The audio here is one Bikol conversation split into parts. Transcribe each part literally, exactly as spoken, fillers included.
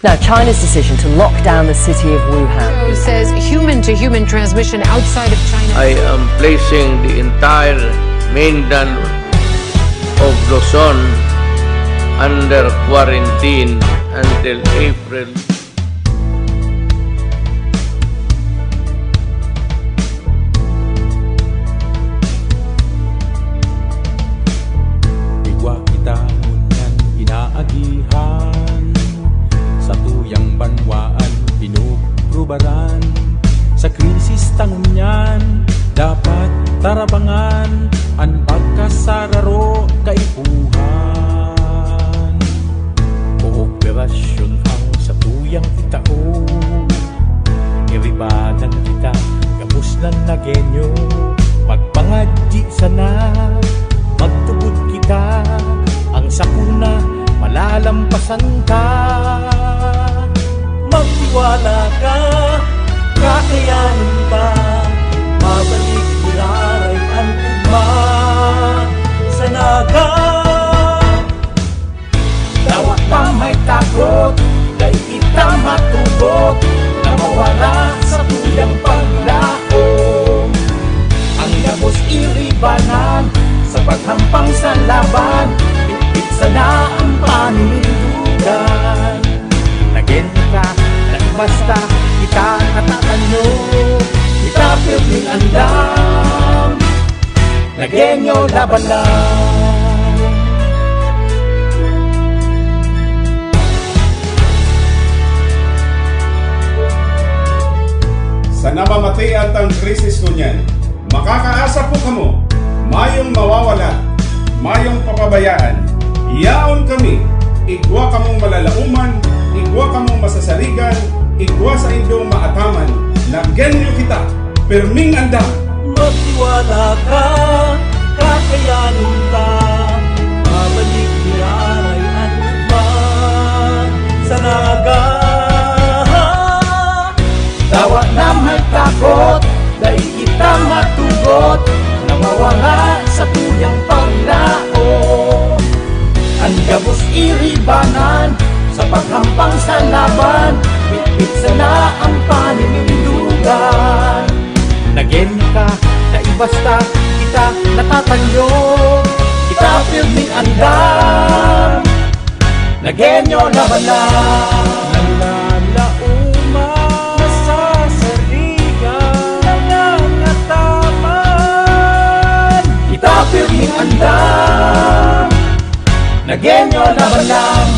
Now, China's decision to lock down the city of Wuhan. Says human-to-human transmission outside of China. I am placing the entire mainland of Luzon under quarantine until April. Igwa kita ngunyan inaagihan, satuyang banwaan pinuprubaran. Sa krisis ta ngunyan, dapat tarabangan an pagkasararo kaipuhan. Kooperasyon ang satuyang itao. Iribanan kita, gabos na Nagueño. Magpangadyi sana, magtubod kita. Ang sakuna, malalampasan ta. Magtiwala ka, kakayanin ta. Mabalik giraray an ugma sa Naga. Dawa pa may takot, dai kita matugot na mawara sa tuyang paglaom. Ang gabos iribanan sa paghampang sa laban, bitbit sana ang paninindugan. Nagen ka, nagbasta, kita natatanyo, kita pirming andam. Nagueño laban lang. Sa namamatean tang krisis ngunyan, makakaasa po kamo, mayong mawawala, mayong papabayaan. Yaon kami, igwa kamong malalaoman, igwa kamong masasarigan, igwa saindong maataman. Nagueño kita, pirming andam. Magtiwala ka, kakayanin ta. Mabalik ni Aray an ugma sa Naga. Dawa na may takot, dai kita matugot na mawara sa tuyang paglaom. An gabos iribanan sa paghampang sa laban, bitbit sana ang paninindugan. Nagen ka, dai basta kita natatanyo. Kita pirming andam, Nagueño laban lang. Nalalaoman, nasasarigan, nangangataman. Kita pirming andam, Nagueño laban lang.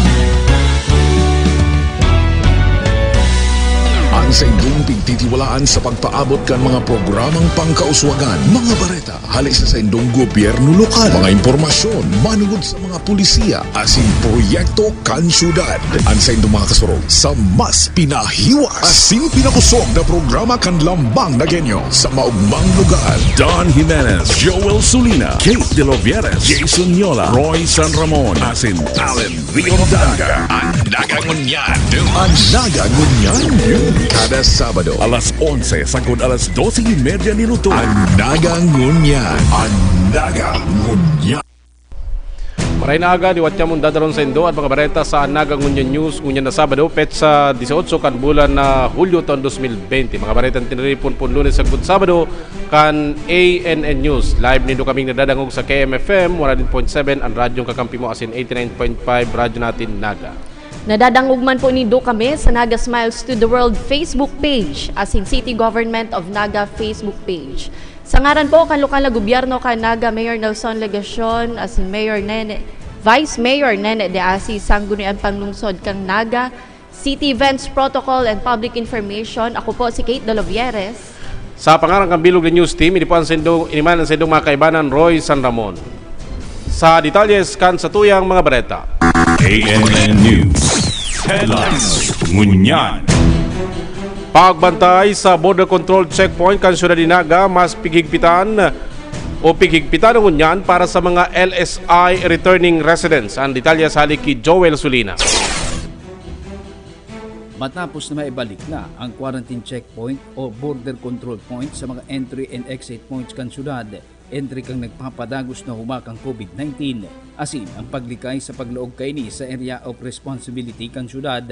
Ang saindong pigtitiwalaan sa pagpaabot kan mga programang pangkauswagan, mga bareta, hale sa saindong gobyerno lokal, mga impormasyon manungod sa mga pulisiya asin proyekto kan syudad. An saindong mga kasurog sa mas pinahiwas asin pinakosog na programa kan Lambang Nagueño sa maogmang lugar. Don Jimenez, Joel Sulina, Kate De Lovieres, Jason Yola, Roy San Ramon, asin Allen Rio Danca. An Naga Ngunyan. An Naga Ngunyan. Kada Sabado, alas onse sagkod alas dose y media nin udto. An Naga Ngunyan. An Naga Ngunyan. Maray na aga, liwat niya mong dadaron saindo an mga bareta sa Naga Ngunyan News ngunyan na Sabado, petsa dieciocho kan bulan na Hulyo taon dos mil bente. Mga baretang tiniripon pon Lunes sagkod Sabado kan A N N News. Live nindo kaming nadadangog sa K M F M one hundred point seven, an radyong kakampi mo, asin eighty-nine point five Radyo Natin Naga. Nadadangog man po nindo kami sa Naga Smiles to the World Facebook page asin City Government of Naga Facebook page. Sa ngaran po kan lokal na gobyerno kan Naga, Mayor Nelson Legacion asin Mayor Nene, Vice Mayor Nene de Asi, Sangguniang Panglungsod kan Naga, City Events Protocol and Public Information, ako po si Kate Dolovieres. Sa pangaran kan bilog na news team, ini po an saindo, ini man an saindong mga kaibanan, Roy San Ramon. Sa detalles kan satuyang mga bareta. A N N News Headlines ngunyan. Pagbantay sa border control checkpoint kan siyudad nin Naga, mas pighigpitan o pighigpitan ngunyan para sa mga L S I returning residents. An detalye hale ki Joel Sulina. Matapos na maibalik na ang quarantine checkpoint o border control point sa mga entry and exit points kan syudad, entry kan nagpapadagos na humakang COVID nineteen, asin ang paglikay sa paglaog kaini sa area of responsibility kan syudad.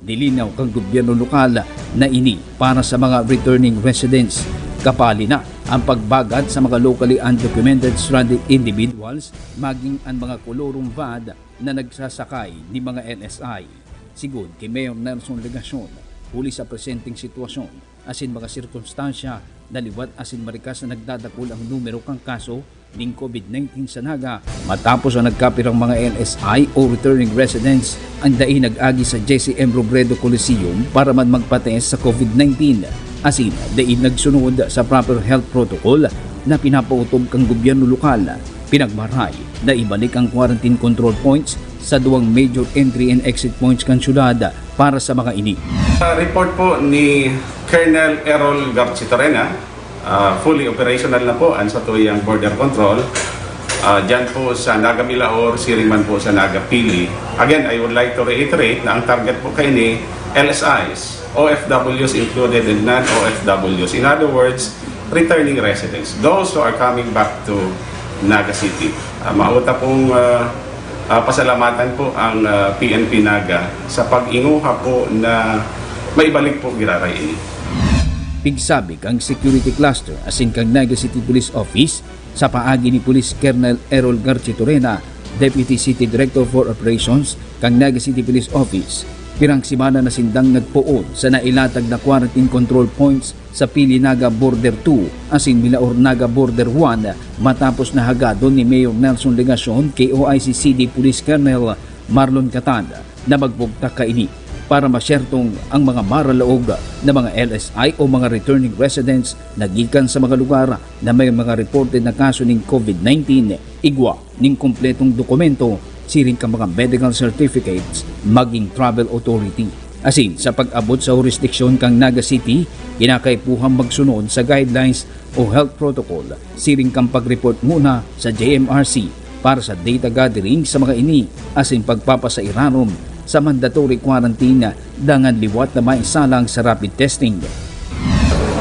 Nilinaw kan gobyerno lokal na ini para sa mga returning residents. Kabali na ang pagbagad sa mga locally undocumented stranded individuals, maging an mga kolorum van na nagsasakay nin mga L S I. Sigon ki Mayor Nelson Legacion, huli sa presenteng sitwasyon asin mga sirkunstansya na liwat asin marikas na nagdadakul ang numero kan kaso nin COVID nineteen sa Naga, matapos an nagkapirang mga L S I o returning residents an dai nag-agi sa J C M Robredo Coliseum para man magpa-test sa COVID nineteen, asin dai nagsunod sa proper health protocol na pinapautob kan gobyerno lokal. Pinagmaray na ibalik ang quarantine control points sa duwang major entry and exit points kan syudad para sa mga ini. Sa report po ni Colonel Errol Garchitorena, ah, fully operational na po ang satuyang border control. Ah, dyan po sa Naga Milaor, siring man po sa Naga Pili. Again, I would like to reiterate na ang target po kaini, L S Is, O F Ws included and non-O F Ws. In other words, returning residents, those who are coming back to Naga City. Ah, mauta pong ah, ah, pasalamatan po ang ah, P N P Naga sa pag-inguha po na maibalik po giraray ini. Pigsabi kang Security Cluster asin kang Naga City Police Office, sa paagi ni Police Colonel Errol Garchitorena, Deputy City Director for Operations kang Naga City Police Office, pirang semana na sindang nagpoon sa nailatag na quarantine control points sa Pili Naga Border two asin Milaor Naga Border one, matapos na hagadon ni Mayor Nelson Legacion ki O I C C D Police Colonel Marlon Catan na magbugtak kaini para masyertong ang mga maralaog na mga L S I o mga returning residents na gikan sa mga lugar na may mga reported na kaso nin COVID nineteen, igwa nin kompletong dokumento siring kan mga medical certificates maging travel authority. Asin sa pag-abot sa hurisdiksyon kan Naga City, kinakaipuhan magsunod sa guidelines o health protocol siring kan pag-report muna sa J M R C para sa data gathering sa mga ini asin pagpapasairarom sa mandatory quarantine dangan liwat na maisalang sa rapid testing.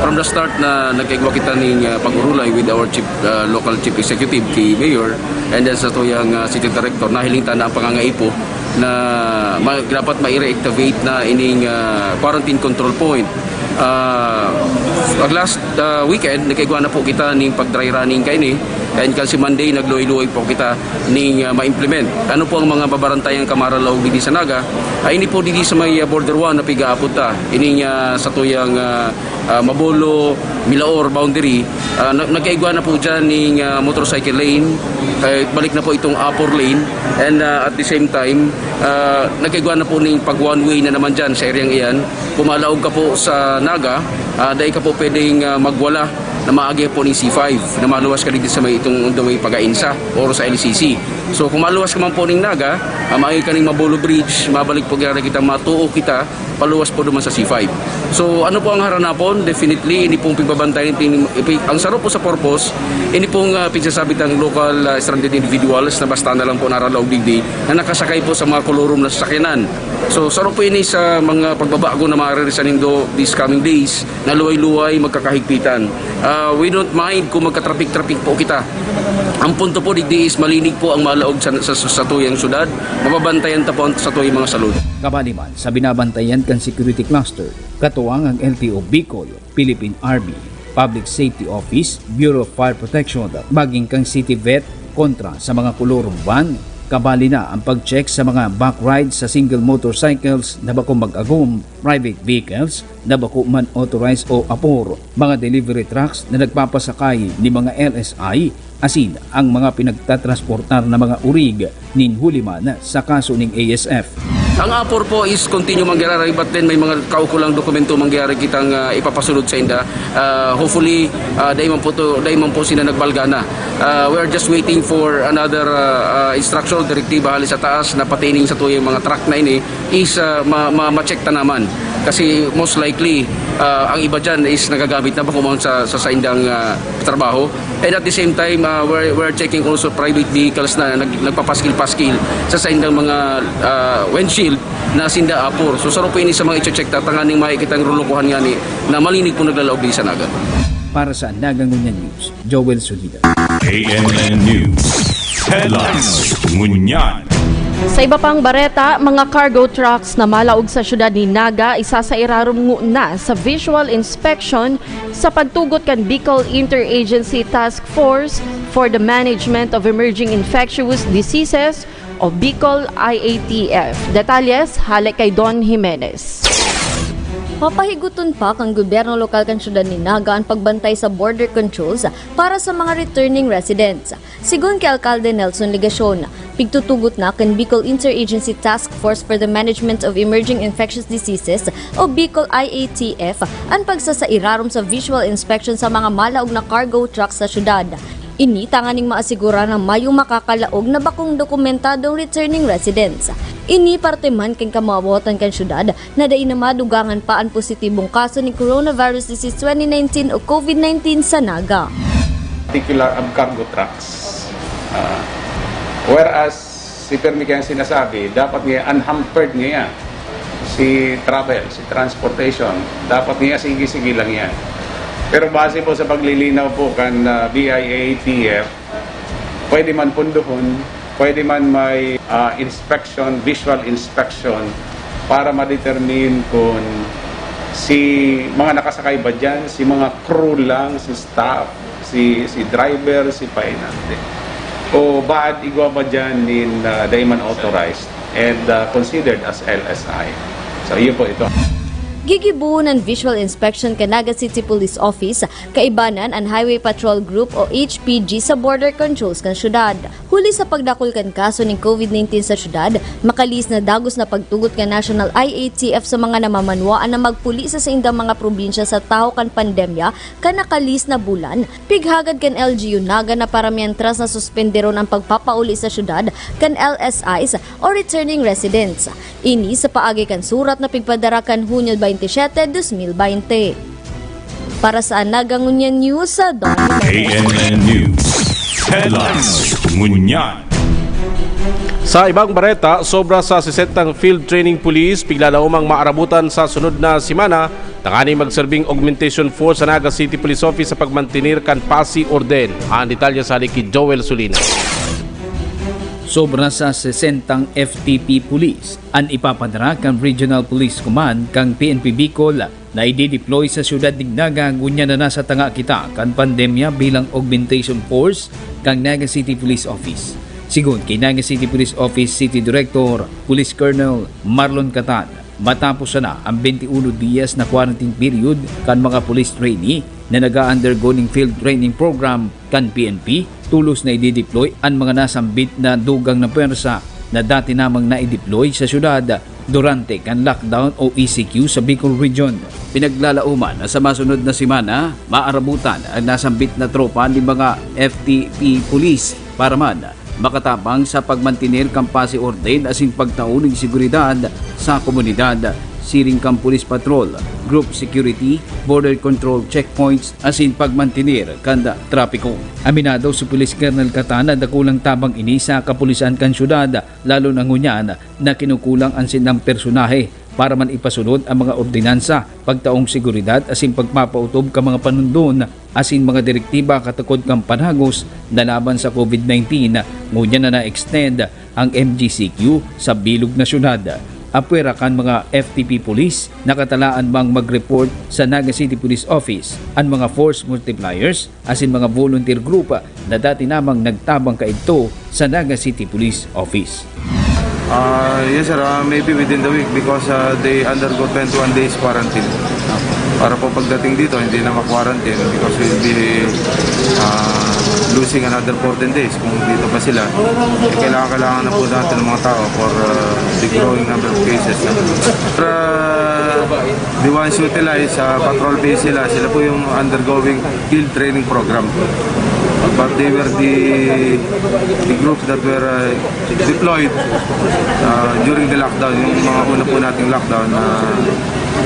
From the start na nagkaigwa kita ning ah, pag-urulay with our chief, ah, local chief executive, ki Mayor, and then sa tuyang ah, city director, nahiling ta na ang pangangaipo na ma- dapat ma-reactivate na ining ah, quarantine control point. Ah, pag last ah, weekend, nagkaigwa na po kita ning pag-dry running kaini, and kasi Monday, nagluoy-luoy po kita ning ah, ma-implement. Ano po ang mga babarantayan kamaralaog digdi sa Naga? Ay, ini po digdi sa may ah, border one na pigaapot ta. Ining ah, sa tuyang ah, ah, Mabolo, Milaor boundary. Ah, na- nagkaigwa na po dyan ning ah, motorcycle lane. Eh, balik na po itong upper lane. And ah, at the same time, ah, nagkaigwa na po ning pag one way na naman dyan sa areang iyan. Kung malaog ka po sa Naga, ah, dai ka po pwedeng ah, magwala na maagi po ning C five na maluwas ka digdi sa may itong on the way pagainsa or sa L C C. So kung maluwas ka man po ning Naga, ah, maagi ka ning Mabolo Bridge, mabalik po gari kita, matuo kita, paluwas po duman sa C five. So ano po ang haranapon? Definitely, ini pong pigbabantayan, pin- ipi- ang saro po sa purpose, ini pong ah, pigsasabi tang local ah, stranded individuals na basta na lang po naralaog digdi na nakasakay po sa mga kolorum na sasakyanan. So saro po ini sa mga pagbabago na maaari sa nindo these coming days na luway-luway magkakahigpitan. Ah, we don't mind kung magka-traffic-traffic po kita. Ang punto po digdi is malinig po ang malaog sa, sa, sa tuyang syudad. Mababantayan ta po ang sa tuyang mga salud. Kabali man sa binabantayan kan security cluster, katuwang ang L T O Bicol, Philippine Army, Public Safety Office, Bureau of Fire Protection, maging kang City Vet kontra sa mga kolorum van. Kabali na ang pag-check sa mga back ride sa single motorcycles na bako mag-agom, private vehicles na bako man authorized o apor, mga delivery trucks na nagpapasakay ni mga L S I, asin ang mga pinagtatransportar na mga urig nin huli man sa kaso ning A S F. Ang apor po is continue mangyayari, but then may mga kaukulang dokumento mangyayari kitang ah, ipapasulod sa inda. Ah, hopefully, ah, dai man po to, dai man po sila nagbalga na. Ah, we are just waiting for another ah, ah, instruction, direktiba hali sa taas na pataining sa tuyang mga truck na ini is ah, ma- ma- ma-check ta naman. Kasi most likely, ah, ang iba dyan is nagagamit na ba kung sa, sa saindang ah, trabaho. And at the same time, uh, we're, we're checking also private vehicles na nag, nagpapaskil-paskil sa saindang mga uh, windshield na sinda apor. So saro po ini sa mga i-check ta tanganing makikita ang rulukuhan nga ni na malinig po naglalaog din sa Naga. Para sa Naga Ngunyan News, Joel Solida. A N N News Headlines. Ngunyan. Sa iba pang bareta, mga cargo trucks na malaog sa syudad ni Naga, isa sa irarom nguna sa visual inspection sa pagtugot kan Bicol Interagency Task Force for the Management of Emerging Infectious Diseases o Bicol I A T F. Detalles, hale kay Don Jimenez. Papahigoton pa kan gobyerno lokal kan syudad ni Naga an pagbantay sa border controls para sa mga returning residents. Sigon kay Alkalde Nelson Legacion, pigtutugot na kan Bicol Interagency Task Force for the Management of Emerging Infectious Diseases o Bicol I A T F an pagsasairarom sa visual inspection sa mga malaog na cargo truck sa syudad. Ini tanganing maasigura na mayong makakalaog na bakong dokumentadong returning residents. Ini parte man kan kamawotan kan syudad na dai na madugangan pa an positibong kaso nin coronavirus disease twenty nineteen o COVID nineteen sa Naga. Particular of cargo trucks. Ah, whereas si permi kayang sinasabi, dapat nga unhampered nga si travel, si transportation, dapat nga sige-sige lang yan. Pero base po sa paglilinaw po kan ah, B I A T F, pwede man punduhon, pwede man may ah, inspection, visual inspection, para ma-determine kung si mga nakasakay ba dyan, si mga crew lang, si staff, si, si driver, si pahinante. O baad igwa ba dyan nin ah, dai man authorized and ah, considered as L S I. So, yun po ito. Gigibohon an visual inspection kan Naga City Police Office, kaibanan an Highway Patrol Group o H P G sa border controls kan syudad. Huli sa pagdakul kan kaso nin COVID nineteen sa syudad, makalihis na dagos na pagtugot kan National I A T F sa mga namamanwaan na magpuli sa saindang mga probinsya sa tahaw kan pandemya kan nakalihis na bulan. Pighagad kan L G U Naga na para mientras na suspenderon an pagpapauli sa syudad kan L S Is o returning residents. Ini sa paagi kan surat na pigpadara kan Hunyo twenty-seven, dos mil twenty. Para sa Naga Ngunyan News, sa Don A N N News Headlines. Ngunyan. Sa ibang bareta, sobra sa sesentang field training police piglalaomang maarabutan sa sunod na semana tanganing magserbing augmentation force sa Naga City Police Office sa pagmantener kan pasi orden. Ang detalye sa hali ki Joel Solina. Sobra sa sesentang F T P police an ipapadara kan Regional Police Command kan P N P Bicol na idideploy sa siyudad nin Naga ngunyan na nasa tanga kita kan pandemya bilang augmentation force kan Naga City Police Office. Sigon ki Naga City Police Office City Director, Police Colonel Marlon Catan, matapos sana ang twenty-one dias na quarantine period kan mga police trainee na nag-a-undergo ning field training program kan P N P, tolos na idideploy an mga nasambit na dugang na pwersa na dati namang naideploy sa syudad durante kan lockdown o E C Q sa Bicol Region. Pinaglalaoman na sa masunod na semana, maarabutan ang nasambit na tropa nin mga F T P Police para man makatabang sa pagmantener kan pasi orden asin pagtao nin seguridad sa komunidad, siring kan police patrol, group security, border control checkpoints, asin pagmantener kan trapiko. Aminado si Police Colonel Catan na dakulang tabang ini sa kapulisan kan syudad, lalo na ngunyan na kinukulang an saindang personahe para man ipasunod ang mga ordinansa, pagtaong seguridad asin pagpapautob kan mga panundon asin mga direktiba katukod kan panagos na laban sa COVID nineteen, ngunyan na na-extend ang M G C Q sa bilog na syudad. Apwera kan mga F T P Police, nakatalaan mang mag-report sa Naga City Police Office an mga force multipliers asin mga volunteer group na dati namang nagtabang kaidto sa Naga City Police Office. Ah, yes, sir. Ah, maybe within the week because ah, they undergo twenty-one days quarantine. Para po pagdating dito, hindi na ma-quarantine because we'll be ah, losing another fourteen days kung dito pa sila. Eh, kailangan, kailangan na po natin ng mga tao for ah, the growing number of cases. Pero ah, the ones utilized sa patrol base sila, sila po yung undergoing field training program. But they were the, the groups that were uh, deployed uh, during the lockdown, yung mga una po nating lockdown na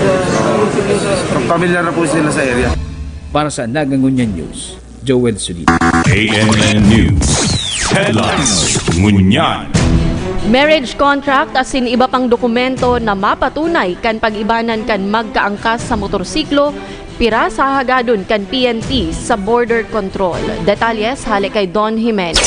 uh, familiar na po sila sa area. Para sa Naga Ngunyan News, Joel Solid. A N N News Headlines. Ngunyan. Marriage contract asin iba pang dokumento na mapatunay kan pag-ibanan kan magkaangkas sa motorsiklo Pira sa hagadon kan P N P sa border control. Detalles hale kay Don Jimenez.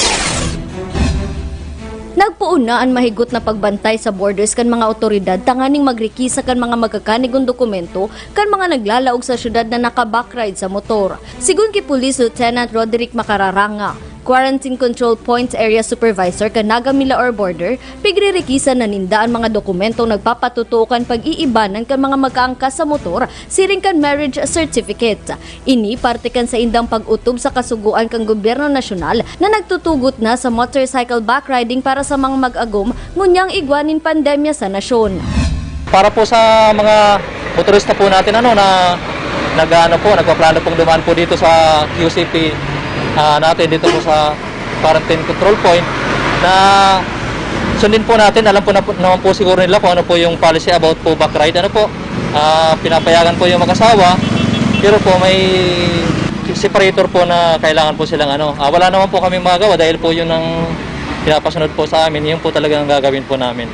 Nagpoon na an mahigot na pagbantay sa borders kan mga awtoridad tanganing magrikisa kan mga magkakanigon dokumento kan mga naglalaog sa syudad na naka-backride sa motor. Sigon ki Police Lieutenant Roderick Macararanga, Quarantine Control Point Area Supervisor kan Naga-Milaor Border, pigririkisa na ninda an mga dokumentong nagpapatotoo kan pag-iibanan kan mga mag-aangkas sa motor siring kan marriage certificate. Ini parte kan saindang pag-otob sa kasugoan kan gobyerno nasyonal na nagtutugot na sa motorcycle backriding para sa mga mag-agom ngunyan igwa nin pandemya sa nasyon. Para po sa mga motorista po natin, ano, na nag-aano po, nagpaplano pong dumaan po dito sa Q C P, ah, natin dito po sa quarantine control point, na sundin po natin, alam po na po, naman po siguro nila kung ano po yung policy about po backride. Ano po, ah, pinapayagan po yung mag-asawa, pero po may separator po na kailangan po silang ano. Ah, wala naman po kaming magagawa dahil po yun ang pinapasunod po sa amin, yun po talaga ang gagawin po namin.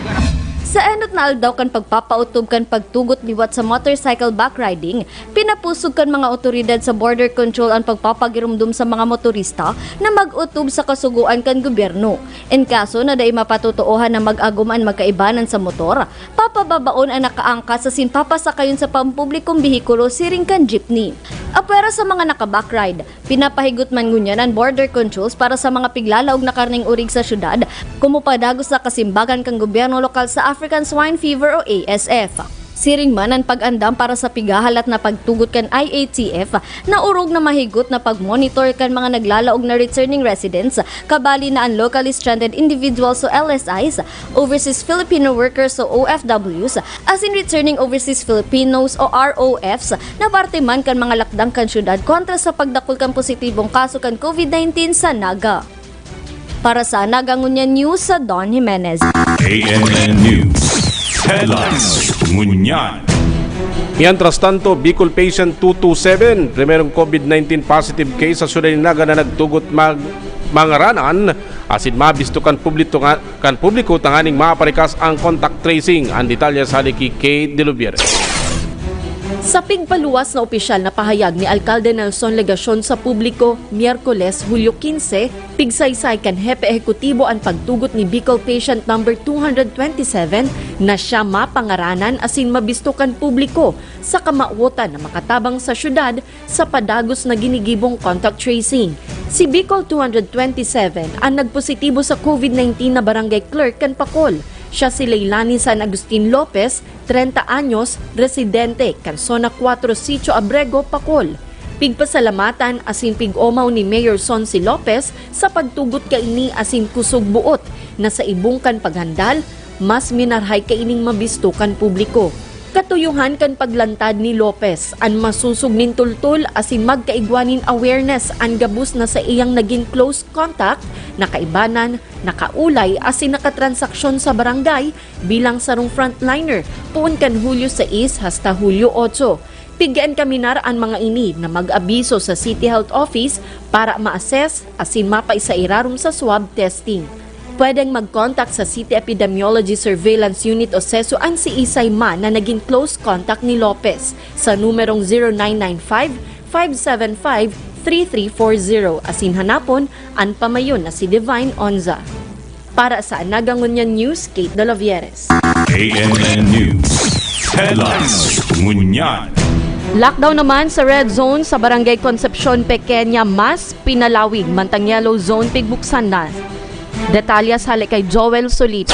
Sa enot na aldaw kan pagpapaotob kan pagtugot liwat sa motorcycle backriding, pinapusog kan mga otoridad sa border control an pagpapagiromdom sa mga motorista na mag-otob sa kasugoan kan gobyerno. En kaso na dai mapatotoohan na mag-agom an magkaibanan sa motor, papababaon an nakaangkas asin papasakayon sa pampublikong behikulo siring kan jeepney. Apwera sa mga naka-backride, pinapahigot man ngunyan an border controls para sa mga piglalaog na karneng orig sa syudad, komo padagos sa kasimbagan kan gobyerno lokal sa African Swine Fever o A S F. Siring man an pag-andam para sa pighahalat na pagtugot kan I A T F, naorog na mahigot na pag-monitor kan mga naglalaog na returning residents, kabali na an locally stranded individuals o L S Is, overseas Filipino workers o O F Ws, asin returning overseas Filipinos o R O Fs na parte man kan mga lakdang kan syudad kontra sa pagdakul kan positibong kaso kan COVID nineteen sa Naga. Para sa Naga Ngunyan News, sa Don Jimenez. A N N News Headlines Ngunyan. Mientras tanto, Bicol patient two two seven, primerong COVID nineteen positive case sa syudad nin Naga na nagtugot mag-, mangaranan asin mabisto kan publiko nga, kan publiko tanganing maparikas ang contact tracing. Ang detalye sa hale ki Kate de Lubieres. Sa pigpaluwas na opisyal na pahayag ni Alkalde Nelson Legacion sa publiko, Miyerkules, Hulyo quince, pigsaysay kan Hepe Ehekutibo an pagtugot ni Bicol Patient Number two hundred twenty-seven na siya mapangaranan asin mabisto kan publiko sa kamawotan na makatabang sa syudad sa padagos na ginigibong contact tracing. Si Bicol two hundred twenty-seven an nagpositibo sa COVID nineteen na barangay clerk kan Pacol. Siya si Leilani San Agustin Lopez, treinta anyos, residente kan Zona Cuatro, Sitio Abrego, Pacol. Pigpasalamatan asin pig-omaw ni Mayor Sonsi Lopez sa pagtugot kaini asin kusog boot na sa ibong kan paghandal, mas minarhay kaining mabisto kan publiko. Katuyohan kan paglantad ni Lopez, an masosog nin tultol asin magkaigwa nin awareness an gabos na saiyang nagin close contact, nakaibanan, nakaulay asin nakatransaksyon sa barangay bilang sarong frontliner poon kan Hulyo sais hasta Hulyo otso. Pig-enkaminar an mga ini na mag-abiso sa City Health Office para ma-assess asin mapaisa irarom sa swab testing. Pwedeng mag-contact sa City Epidemiology Surveillance Unit o seso an siisay man na nagin close contact ni Lopez sa numerong zero nine nine five, five seven five, three three four zero asin hanapon an pamayon na si Divine Onza. Para sa Naga Ngunyan News, Kate Dolavieres. A N N News Headlines Ngunyan. Lockdown naman sa red zone sa Barangay Concepcion Pequeña, mas pinalawig, mantang yellow zone pigbuksan na. Detalye sa hale kay Joel Solito.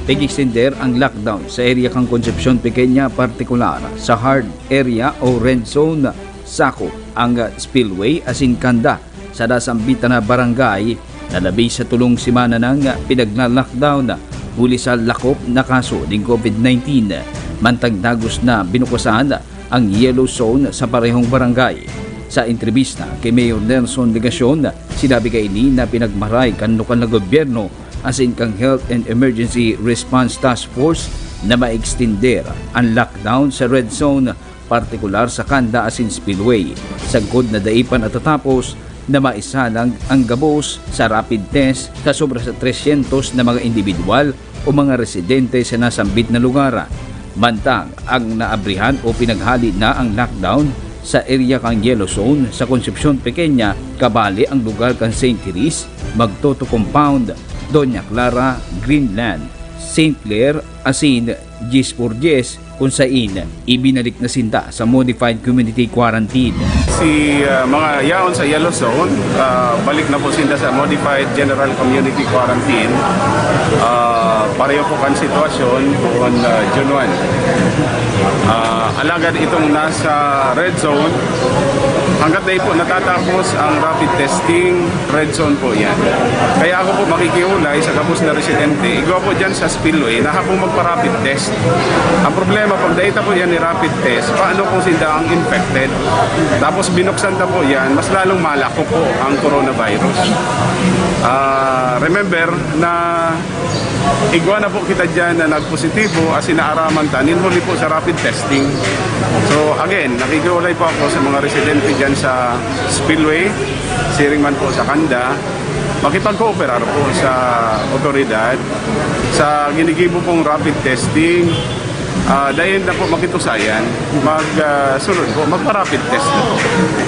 Pig-extender ang lockdown sa area kan Concepcion Pequeña, partikular sa hard area o red zone, sakop ang spillway asin kanda sa nasambitan na barangay na labi sa tolong semana nang pinagla-lockdown huli sa lakop na kaso nin COVID nineteen. Mantang dagos na binukusan ang yellow zone sa parehong barangay. Sa entrebista ki Mayor Nelson Legacion, sinabi kaini na pinagmaray kan lokal na gobyerno asin kan Health and Emergency Response Task Force na ma-extender an lockdown sa red zone, partikular sa kanda asin spillway, sagkod na dai pa natatapos na maisalang ang gabos sa rapid test sa sobra sa tresyentos na mga indibidwal o mga residente sa nasambit na lugar. Mantang ang naabrihan o pinaghali na ang lockdown sa area kan Yellow Zone sa Concepcion Pequeña, kabali ang lugar kan Saint Therese, Magtoto Compound, Doña Clara, Greenland, Saint Clair, asin Diyes por Diyes, kun sain ibinalik na sinda sa modified community quarantine. Si, ah, mga yaon sa Yellow Zone, ah, balik na po sinda sa modified general community quarantine. Ah, pareho po kan sitwasyon poon, ah, June one. Ah, alagad itong nasa red zone, hanggat dai po natatapos ang rapid testing, red zone po yan. Kaya ako po makikiulay sa gabos na residente, igwa po dyan sa spillway, naha po magpa-rapid test. Ang problema, pag dai ta po yan ni-rapid test, paano kung sinda ang infected? Tapos binuksan ta po yan, mas lalong malako po ang coronavirus. Ah, remember na igwa na po kita dyan na nagpositibo, asin naaraman ta, nin huli po sa rapid testing. So again, nakikiulay po ako sa mga residente dyan sa spillway, siring man po sa kanda, makipagkooperar po sa otoridad sa ginigibo pong rapid testing. Ah, dayon na po makitusayan, mag, ah, sunod po, magpa-rapid test na po.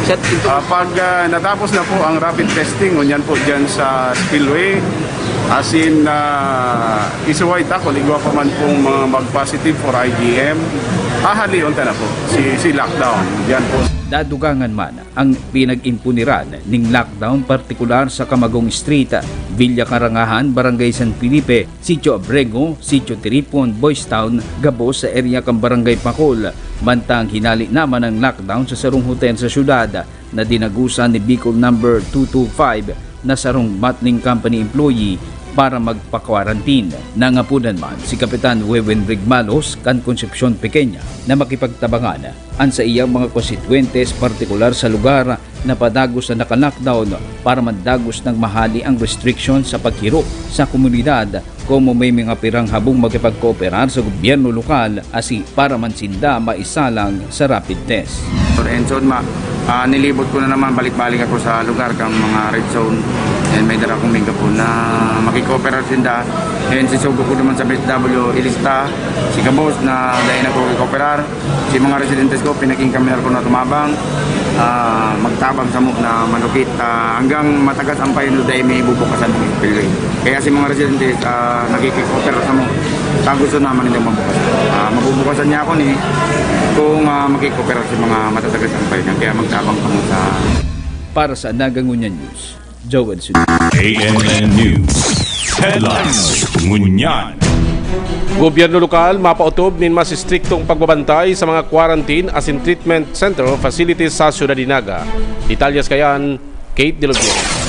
Sir, ito Ah, pag, ah, natapos na po ang rapid testing, ngunyan po dyan sa spillway, asin, ah, isuway ta, kung igwa pa man pong mga mag-positive for I G M, hahalion ta na po si, si lockdown. Dyan po. Dadugangan man ang pinag-impuniran ning lockdown, partikular sa Camagong Street, Villa Karangahan, Barangay San Felipe, Sitio Abrego, Sitio Tiripon, Boys Town, gabos sa area kan Barangay Pacol. Mantang hinali naman ang lockdown sa sarong hotel sa syudad na dinagusan ni Bicol Number two two five na sarong bottling company employee para magpa-quarantine. Nangapodan man si Kapitan Wewen Rigmalos kan Concepcion Pequeña na makipagtabangan an saiyang mga konstituyentes, partikular sa lugar na padagos na naka-lockdown, para man dagos nang mahali ang restriksyon sa paghirok sa komunidad, komo may mga pirang habong makipagkooperar sa gobyerno lokal, asin para man sinda maisalang sa rapid test. Enson ma, ah, nilibot ko na naman, balik-balik ako sa lugar kang mga red zone. And may dara akong megaphone na makikooperar sinda. And sisugo ko naman sa B S W, ilista si Kabos na dahil nagkikooperar. Si mga residentes ko, pinakingkaminar ko na tumabang, ah, magtabang samo na manukit, ah, hanggang matagas ang payo na dahil may bubukasan ng spillway. Kaya si mga residentes, ah, nakikikooperar samo. Sa gusto naman nilang mabukas. Ah, mabubukasan niya ako ni kung, ah, makikooperar sa mga matatagas ang payo niya. Kaya magtabang kamo sa Para sa Naga Ngunyan News, Joel Sudin. A M N News Headlines. Ngunyan. Gobyerno lokal mapaotob nin mas estriktong pagbabantay sa mga quarantine asin treatment center o facilities sa syudad nin Naga. Detalyes kayan, Kate de los Villares.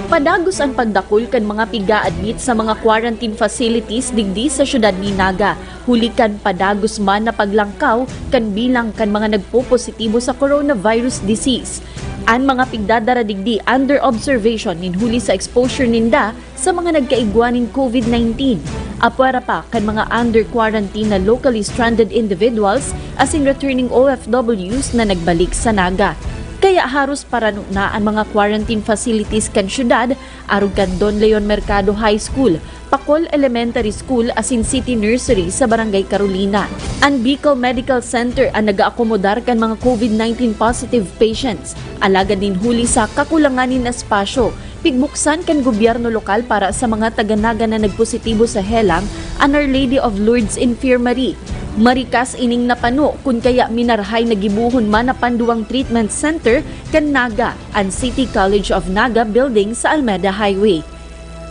Padagos an pagdakul kan mga piga-admit sa mga quarantine facilities digdi sa syudad nin Naga, huli kan padagos man na paglangkaw kan bilang kan mga nagpopositibo sa coronavirus disease. An mga pigdadara digdi under observation nin huli sa exposure ninda sa mga nagkaigwa nin COVID nineteen. Apwera pa kan mga under quarantine na locally stranded individuals asin returning O F Ws na nagbalik sa Naga. Kaya haros parano na an mga quarantine facilities kan syudad, arog kan Don Leon Mercado High School, Pacol Elementary School asin City Nursery sa Barangay Carolina. An Bicol Medical Center an nag-aakomodar kan mga COVID nineteen positive patients, alagad nin huli sa kakulangan nin espasyo, pigbuksan kan gobyerno lokal para sa mga taga-Naga na nagpositibo sa helang an Our Lady of Lourdes Infirmary. Marikas ining napano, kun kaya minarahay na gibohon man na panduwang treatment center kan Naga, an City College of Naga Building sa Almeda Highway.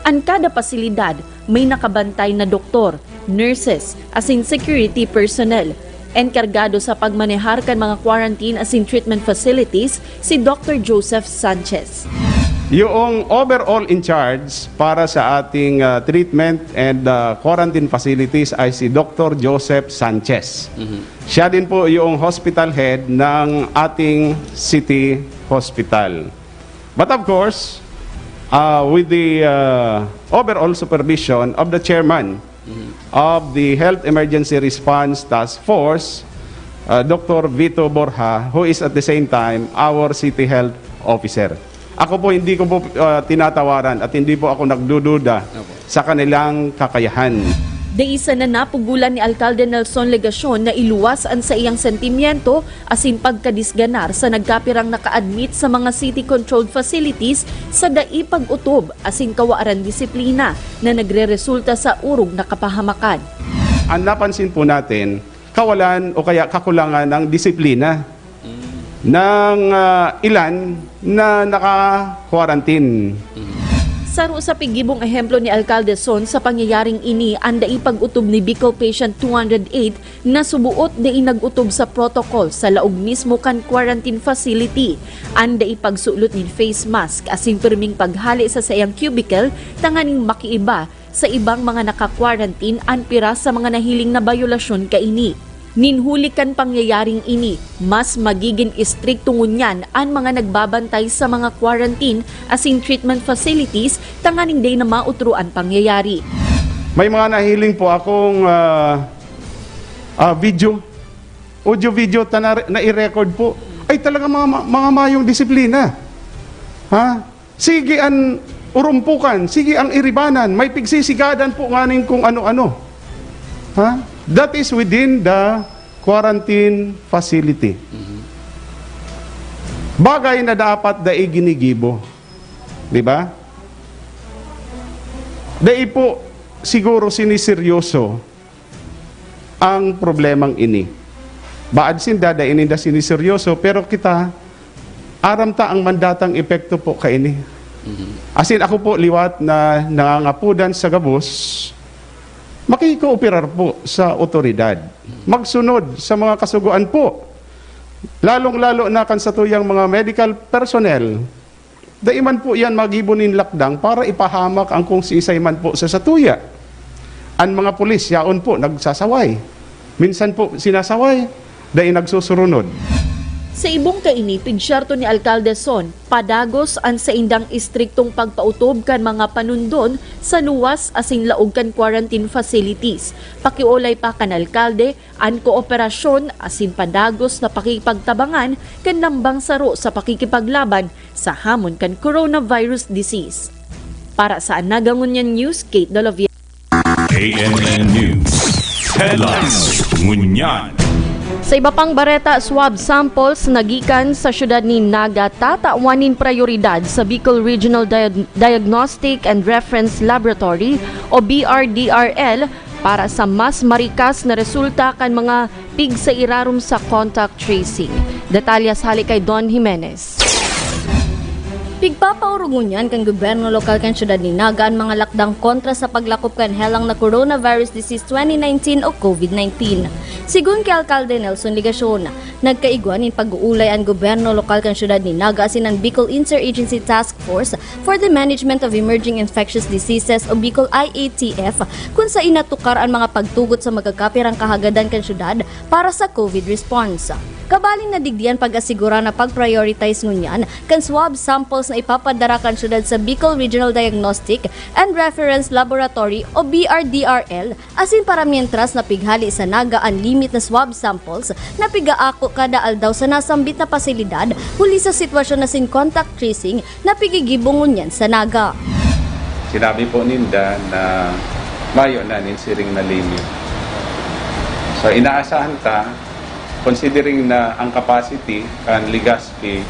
An kada pasilidad may nakabantay na doktor, nurses, asin security personnel. Enkargado sa pagmanehar kan mga quarantine asin treatment facilities si Doktor Joseph Sanchez. Yung overall in charge para sa ating, ah, treatment and, ah, quarantine facilities ay si Doktor Joseph Sanchez. Mhm. Siya din po yung hospital head ng ating city hospital. But of course, ah, with the, ah, overall supervision of the chairman Mhm. of the Health Emergency Response Task Force, ah, Doktor Vito Borja, who is at the same time our City Health Officer. Ako po, hindi ko po, ah, tinatawaran at hindi po ako nagdududa Opo. sa kanilang kakayahan. Dai sana napugolan ni Alkalde Nelson Legacion na iluwas an saiyang sentimiento asin pagkadisganar sa nagkapirang naka-admit sa mga city-controlled facilities sa dai pag-otob asin kawaran disiplina na nagreresulta sa orog na kapahamakan. Ang napansin po natin, kawalan o kaya kakulangan ng disiplina ng ah, ilan na naka-quarantine. Saro sa pigibong ehemplo ni Alkalde Son sa pangyayaring ini an dai pag-otob ni Bicol Patient two hundred eight na suboot dai nag-otob sa protocol sa laog mismo kan quarantine facility, an dai pagsulot nin face mask asin pirming paghale sa saiyang cubicle tanganing makiiba sa ibang mga naka-quarantine an piras sa mga nahiling na bayolasyon kaini. Nin huli kan pangyayaring ini, mas magigin estrikto ngunyan an mga nagbabantay sa mga quarantine asin treatment facilities tanganing dai na mautro an pangyayari. May mga nahiling po akong ah, ah, video, audio-video ta na, na-record po. Ay talaga mga, ma- mga mayong disiplina. Ha? Sige ang urumpukan, sige ang iribanan, may pigsisigadan po nganing kung ano-ano. Ha? That is within the quarantine facility. Bagay na dapat dai ginigibo. Di ba? Dai po siguro siniseryoso ang problemang ini. Baad sinda, dai ninda siniseryoso, pero kita, aram ta ang mandatang epekto po kaini. Asin ako po liwat na nangangapodan sa gabos, makikooperar po sa otoridad. Magsunod sa mga kasugoan po. Lalong-lalo na kan satuyang mga medical personnel, dai man po yan magibo nin lakdang para ipahamak ang kung siisay man po sa satuya. An mga pulis, yaon po, nagsasaway. Minsan po sinasaway, dai nagsusurunod. Sa ibong kaini, pigsyerto ni Alkalde Son, padagos an saindang estriktong pagpautob kan mga panundon sa luwas asin laog kan quarantine facilities. Pakiolay pa kan alkalde an kooperasyon asin padagos na pakikipagtabangan kan lambang saro sa pakikipaglaban sa hamon kan coronavirus disease. Para sa Anaga Ngunyan News, Kate Dolovian. A M N News Headlines. Ngunyan. Sa iba pang bareta, swab samples na gikan sa syudad ni Naga tatawan nin prayoridad sa Bicol Regional Diag- Diagnostic and Reference Laboratory o B R D R L para sa mas marikas na resulta kan mga pigsairarom sa contact tracing. Detalyes hale kay Don Jimenez. Pigpapaorog ngunyan kan gobyerno lokal kan syudad ni Naga an mga lakdang kontra sa paglakop kan helang na coronavirus disease twenty nineteen o COVID nineteen. Sigon ki Alkalde Nelson Legacion, nagkaigwa nin pag-uulay an gobyerno lokal kan syudad ni Naga asin an Bicol Interagency Task Force for the Management of Emerging Infectious Diseases o Bicol I A T F, kun sain natukar an mga pagtugot sa magkakapirang kahagadan kan syudad para sa COVID response. Kabaling nadigdi an pag-asigura na pag-prioritize ngunyan kan swab samples na ipapadara kan syudad sa Bicol Regional Diagnostic and Reference Laboratory o B R D R L, asin para mientras na pighali sa Naga an limit na swab samples na pigaako kada aldaw sa nasambit na pasilidad huli sa sitwasyon na sin contact tracing na pigigibo ngunyan sa Naga. Sinabi po ninda na mayo na nin siring na limit. So inaasahan ta, considering na ang capacity kan Legazpi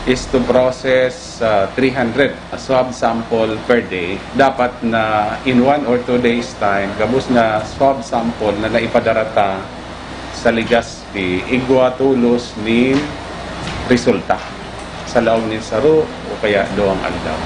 is to process uh, three hundred swab sample per day, dapat na in one or two days time, gabos na swab sample na naipadarata sa Legazpi, igwa tolos nin resulta sa laog nin saro o kaya duwang aldaw.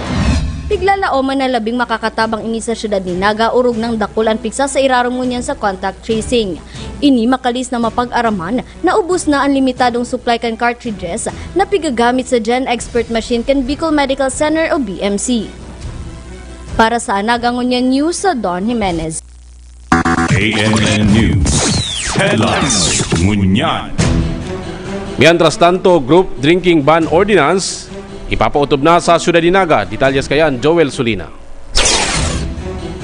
Piglalaoman na labing makakatabang ini sa syudad ni Naga, orog nang dakul an pigsasairarom ngunyan sa contact tracing. Ini makalis na mapag-araman na ubos na an limitadong supply kan cartridges na pigagamit sa Gen Expert machine kan Bicol Medical Center o B M C. Para sa Anaga Ngunyan News, sa Don Jimenez. A M N News Headlines. Ngunyan. Mientras tanto, group drinking ban ordinance ipapautob na sa Syudad ni Naga. Detalyes kayan, Joel Sulina.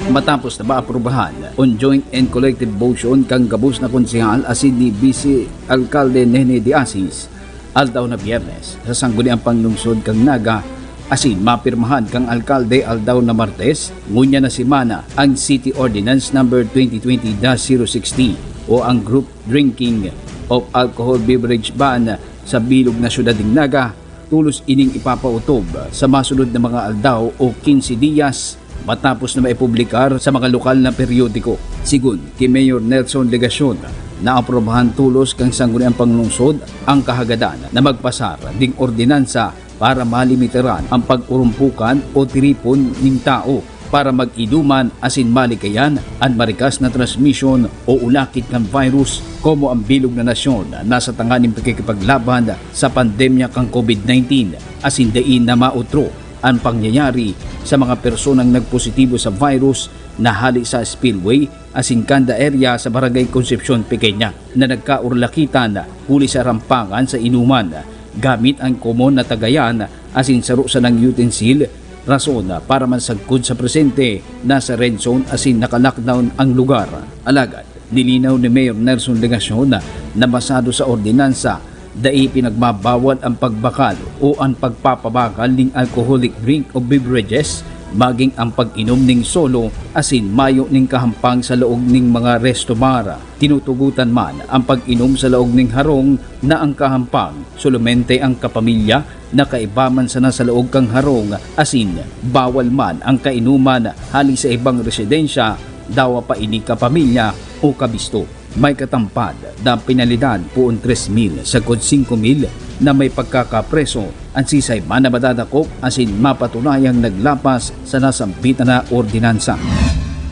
Matapos na maaprubahan on joint and collective motion kan gabos na konsehal asin ni Vice Alkalde Nene de Asis, aldaw na Biyernes, sa Sangguniang Panlungsod kan Naga, asin mapirmahan kan alkalde aldaw na Martes, ngunyan na semana, ang City Ordinance Number twenty twenty dash zero sixty o ang Group Drinking of Alcohol Beverage Ban sa bilog na syudad nin Naga. Tolos ining ipapautob sa masunod na mga aldaw o quince dias matapos na maipublikar sa mga lokal na periodiko. Sigon ki Mayor Nelson Legacion, naaprubahan tolos kan Sangguniang Panlungsod ang kahagadan na magpasar nin ordinansa para malimitaran an pag-urumpukan o tiripon nin tawo para mag-inuman asin malikayan an marikas na transmisyon o ulakit kan virus, komo an bilog na nasyon nasa tanganing pakikipaglaban sa pandemya kan COVID nineteen, asin dai na maotro an pangyayari sa mga personang nagpositibo sa virus na hali sa spillway asin kanda area sa Barangay Concepcion Pequeña na nagkaurlakitan huli sa rampangan sa inuman gamit an komon na tagayan asin saro sanang utensil, rason para mansagkod sa presente nasa red zone asin naka-lockdown ang lugar. Alagad, nilinaw ni Mayor Nelson Legacion na basado sa ordinansa, dai pinagbabawal ang pagbakal o an pagpapabakal nin alcoholic drink o beverages, maging ang pag-inom nin solo asin mayo nin kahampang sa laog nin mga resto bar. Tinutugotan man ang pag-inom sa laog nin harong na ang kahampang, solamente ang kapamilya na kaiba man sana sa laog kan harong, asin bawal man ang kainuman hali sa ibang residensya, dawa pa ini kapamilya o kabisto. May katampad na penalidad poon tres mil sagkod singko mil na may pagkakapreso an sisay man na madadakop asin mapatunayang naglapas sa nasambitan na ordinansa.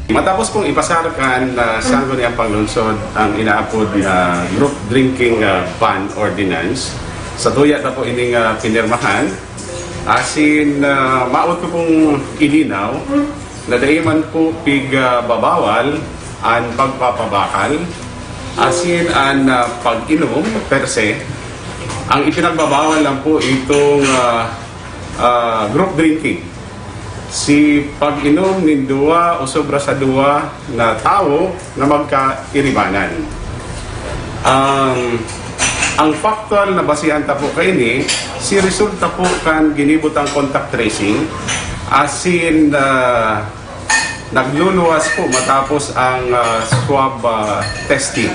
Matapos pong ipasar kan, ah, Sangguniang Panlungsod ang inaapod na group drinking, ah, ban ordinance, sa tuya na po ining, ah, pinirmahan, asin, ah, maot ko pong ilinaw na dai man po pig, ah, babawal an pagpapabakal, asin an, ah, pag-inom per se. Ang ipinagbabawal lang po itong, ah, ah, group drinking. Si pag-inom nin duwa o sobra sa duwa na tawo na magkairibanan. Ang, ang factual na basehan ta po kaini, si resulta po kan ginibutang contact tracing, asin, ah, nagluluwas po matapos ang, ah, swab, ah, testing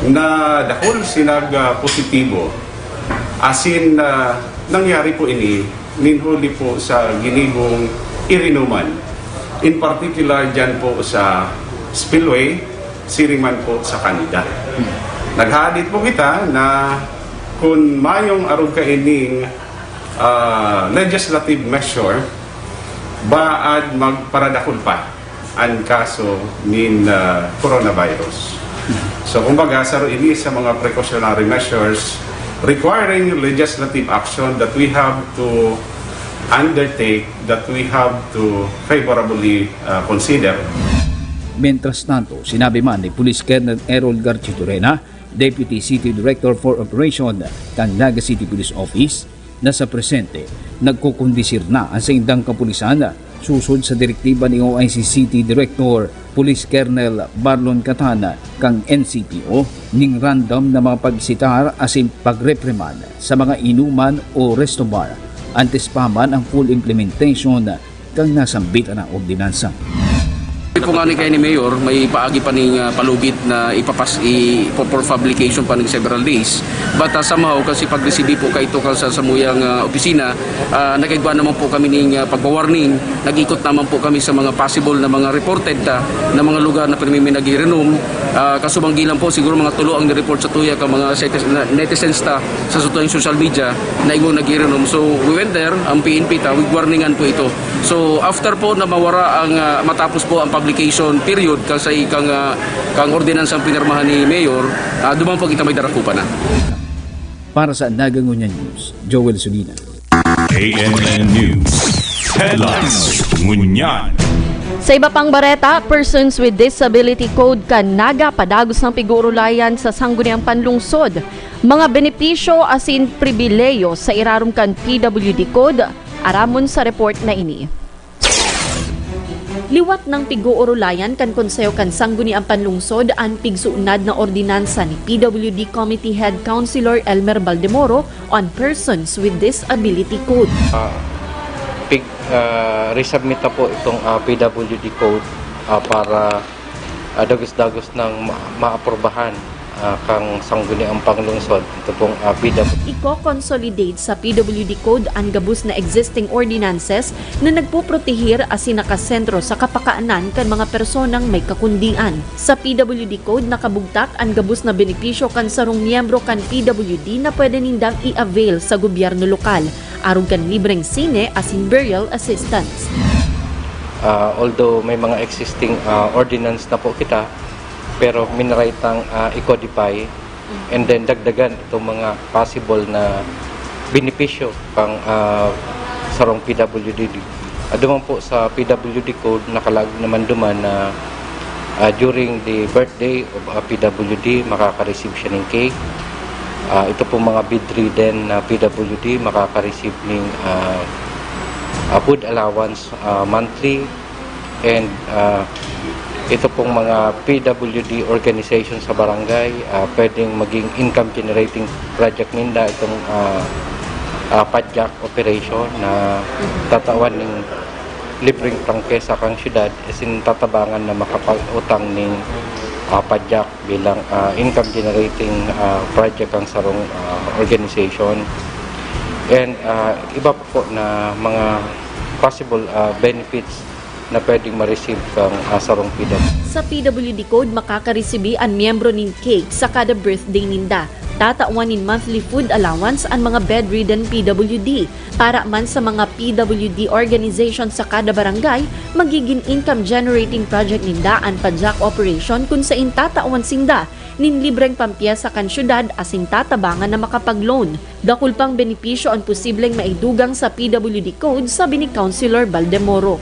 na dakul si nag, ah, positibo. Asin, ah, nangyari po ini nin huli po sa ginibong irinuman. In particular, dyan po sa spillway, siring man po sa kanida. Naghahadit po kita na kun mayong arog kaining, ah, legislative measure, baad magparadakul pa an kaso nin, ah, coronavirus. So, kumbaga, saro ini sa mga precautionary measures requiring legislative action that we have to undertake, that we have to favorably, ah, consider. Mientras tanto, sinabi man ni Police Colonel Errol Garchitorena, Deputy City Director for Operation kan Naga City Police Office, na sa presente, nagkokondisir na an saindang kapulisan, susod sa direktiba ni O I C City Director Police Colonel Marlon Catan kan N C P O, ning random na mga pagsita asin pagreprimand sa mga inuman o resto bar, antes pa man ang full implementation kan nasambit na ordinansa. Ito po nga ni kayo ni Mayor, may paagi pa ning, ah, palugit na ipapas-, i-, for, for publication pa ning several days. But, ah, somehow, kasi pag-receive po kayo ito sa, sa muyang, ah, opisina, ah, nagkaigwa naman po kami ning, ah, pagwa-warning. Nag-ikot naman po kami sa mga possible na mga reported, ah, na mga lugar na pirmi may nag-iirinom. Ah, kasubanggi lang po, siguro mga tulo ang nireport sa tuya ka mga citi-, na, netizens ta sa sutuyang social media na igong nag-iirinom. So, we went there, ang P N P ta, with warningan po ito. So, after po na mawara ang, ah, matapos po ang publication period kang sa ikang, ah, kang ordinansang pinirmahan ni Mayor, ah, duman po kita may darakupan na. Para sa Nagangunyan News, Joel Sulina. A M N News Headlines. Ngunyan. Sa iba pang bareta, Persons with Disability Code kan Naga padagos ng pig-uurulayan sa Sangguniang Panlungsod. Mga benepisyo asin pribileyo sa irarom kan P W D Code, aramon sa report na ini. Liwat nang pig-uurulayan kan Konseho kan Sangguniang Panlungsod an pigsuunad na ordinansa ni P W D Committee Head Councilor Elmer Baldemoro on Persons with Disability Code. Ah, Ah, resubmit na po itong, ah, P W D code, ah, para, ah, dagos-dagos nang ma-, maaprubahan, ah, kang Sangguniang Panglungsod itong pong, ah, P W D. Iko-consolidate sa P W D Code an gabos na existing ordinances na nagpoprotehir asin nakasentro sa kapakanan kan mga personang may kakundian. Sa P W D Code, nakabugtak an gabos na benepisyo kan sarong miyembro kan P W D na pwede nindang i-avail sa gobyerno lokal, arog kan libreng sine asin burial assistance. Ah, although may mga existing, ah, ordinance na po kita, pero minaraitang, ah, i-codify and then dagdagan itong mga possible na benepisyo pang, ah, sarong P W D. Ah, duman po sa P W D Code, nakalaag naman duman na, ah, during the birthday of a P W D, makaka-receive siya ng cake. Ah, ito pong mga bedridden na P W D, makaka-receive ng, ah, ah, food allowance, ah, monthly. And, ah, ito pong mga P W D organization sa barangay, ah, pwedeng maging income generating project ninda itong, ah, ah, padyak operation na tatawan ng libreng prangkesa kang syudad, as in tatabangan na makapag-utang ning, ah, padyak bilang, ah, income generating, ah, project ang sarong, ah, organization. And, ah, iba pa po na mga possible, ah, benefits na pwedeng ma-receive kang, ah, sarong P W D. Sa P W D Code, makakaresibi an miyembro nin cake sa kada birthday ninda. Tatawan nin monthly food allowance an mga bedridden P W D. Para man sa mga P W D organization sa kada barangay, magigin income generating project ninda an padyak operation kun sain tatawan sinda nin libreng pampyesa kan syudad asin tatabangan na makapag-loan. Dakul pang benepisyo an posibleng maidugang sa P W D Code, sabi ni Councilor Baldemoro.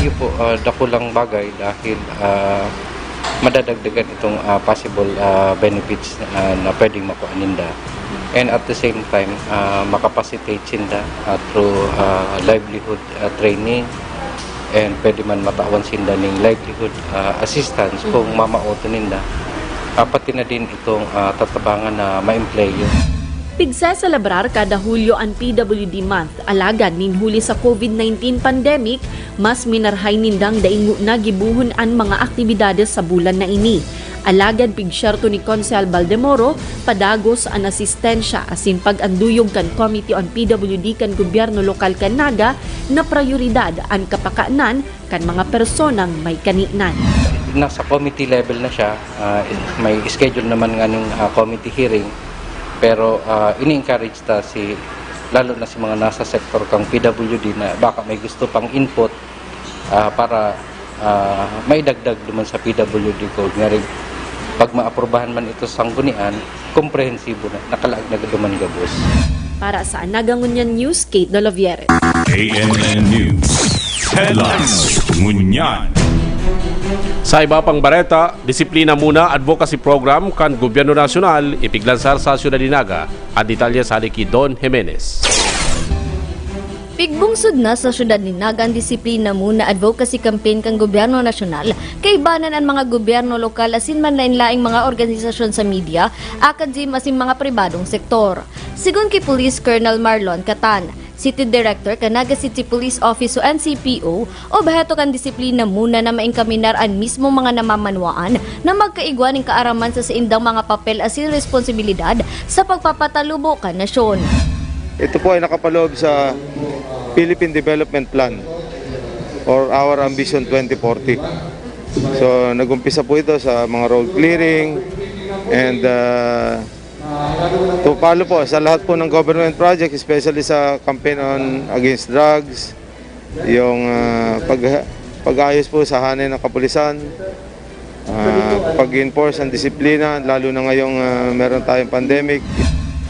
Iyo po, ah, dakulang bagay dahil, ah, madadagdagan itong, ah, possible, ah, benefits, ah, na pwedeng makuha ninda. And at the same time, ah, makapacitate sinda, ah, through, ah, livelihood, ah, training, and pwede man matawan sinda ning livelihood, ah, assistance kung mamao to ninda. Ah, pati na din itong, ah, tatabangan na maempleyo. Pigseselebrar kada Hulyo an P W D Month, alagad nin huli sa COVID nineteen pandemic, mas minarhay nindang dai ngona gibohon an mga aktibidades sa bulan na ini. Alagad pigsyerto ni Konsehal Baldemoro, padagos an asistensya asin pag-anduyog kan Committee on P W D kan gobyerno lokal kan Naga na prayoridad an kapakanan kan mga personang may kaninan. Nasa committee level na siya, ah, may schedule naman nga ng, ah, committee hearing, pero, ah, ini-encourage ta si, lalo na si mga nasa sektor kang P W D na baka may gusto pang input, ah, para, ah, maidagdag duman sa P W D Code. Nga rin, pag maaprubahan man ito sa sanggunian, komprehensibo na, nakalaag na duman gabos. Para sa Naga Ngunyan News, Kate Dolaviere. A N N News Headlines. Ngunyan. Sa iba pang bareta, Disiplina Muna Advocacy Program kan Gobyerno Nasyonal ipiglansar sa Syudad nin Naga. An detalye sa hali ki Don Jimenez. Pigbungsod na sa syudad nin Naga an Disiplina Muna Advocacy Campaign kan Gobyerno Nasyonal, kaibanan an mga gobyerno lokal asin manlaen-laeng mga organisasyon sa media, academe asin mga pribadong sektor. Sigon ki Police Colonel Marlon Catan, City Director kan Naga City Police Office o N C P O, obheto kan Disiplina Muna na maengkaminar an mismong mga namamanwaan na magkaigwa nin kaaraman sa saindang mga papel asin responsibilidad sa pagpapatalubo kan nasyon. Ito po ay nakapaloob sa Philippine Development Plan or Our Ambition twenty forty. So, nag-umpisa po ito sa mga road clearing and, ah, to follow po sa lahat po ng government project, especially sa campaign on against drugs, yung, ah, pag-, pag-ayos po sa hanay ng kapulisan, ah, pag-enforce ang disiplina, lalo na ngayong, ah, meron tayong pandemic.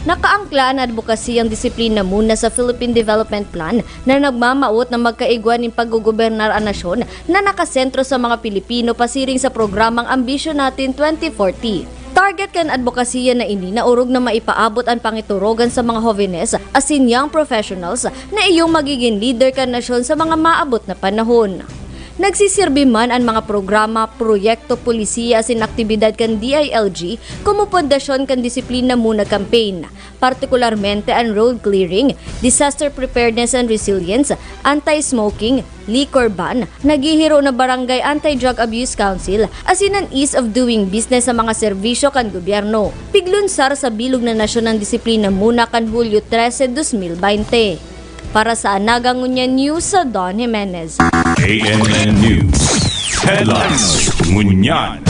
Nakaangkla an adbokasiyang Disiplina Muna sa Philippine Development Plan na nagmamawot na magkaigwa nin paggogobernar an nasyon na nakasentro sa mga Pilipino pasiring sa programang Ambisyon Natin twenty forty. Target kan adbokasiya na ini na orog na maipaabot an pangiturogan sa mga hovenes asin young professionals na iyong magigin lider kan nasyon sa mga maabot na panahon. Nagsisirbi man an mga programa, proyekto, polisiya asin aktibidad kan D I L G komo pundasyon kan Disiplina Muna Campaign, partikularmente an road clearing, disaster preparedness and resilience, anti-smoking, liquor ban, naghihiro na Barangay Anti-Drug Abuse Council, asin an ease of doing business sa mga serbisyo kan gobyerno. Piglunsar sa bilog na nasyon an Disiplina Muna kan Hulyo trese, dos mil baynte. Para sa Anaga Ngunyan News, sa Don Jimenez. A N N News Headlines. Ngunyan.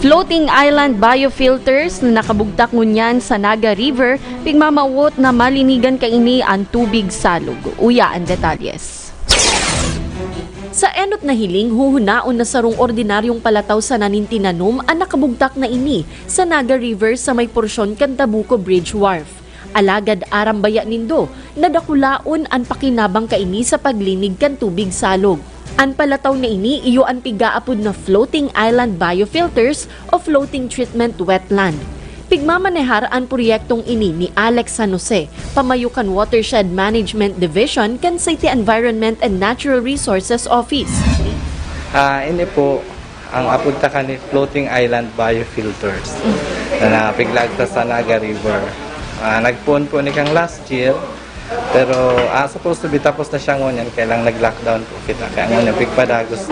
Floating island biofilters na nakabugtak ngunyan sa Naga River, pigmamawot na malinigan kaini an tubig salog. Uya an detalyes. Sa enot na hiling, huhunaon na sarong ordinaryong palataw sana nin tinanom an nakabugtak na ini sa Naga River sa may porsyon kan Tabuco Bridge Wharf. Alagad aram baya nindo na dakulaon an pakinabang kaini sa paglinig kan tubig salog. An palataw na ini iyo an pigaapod na floating island biofilters o floating treatment wetland. Pigmamanehar an proyektong ini ni Alex San Jose, pamayo kan Watershed Management Division kan City Environment and Natural Resources Office. Ah, ini po ang apod ta kani floating island biofilters na napiglag ta sa Naga River. Ah, nagpoon po ni kang last year, pero ah, supposed to be tapos na siya ngunyan, kaya lang nag-lockdown po kita, kaya ngunyan pigpadagos.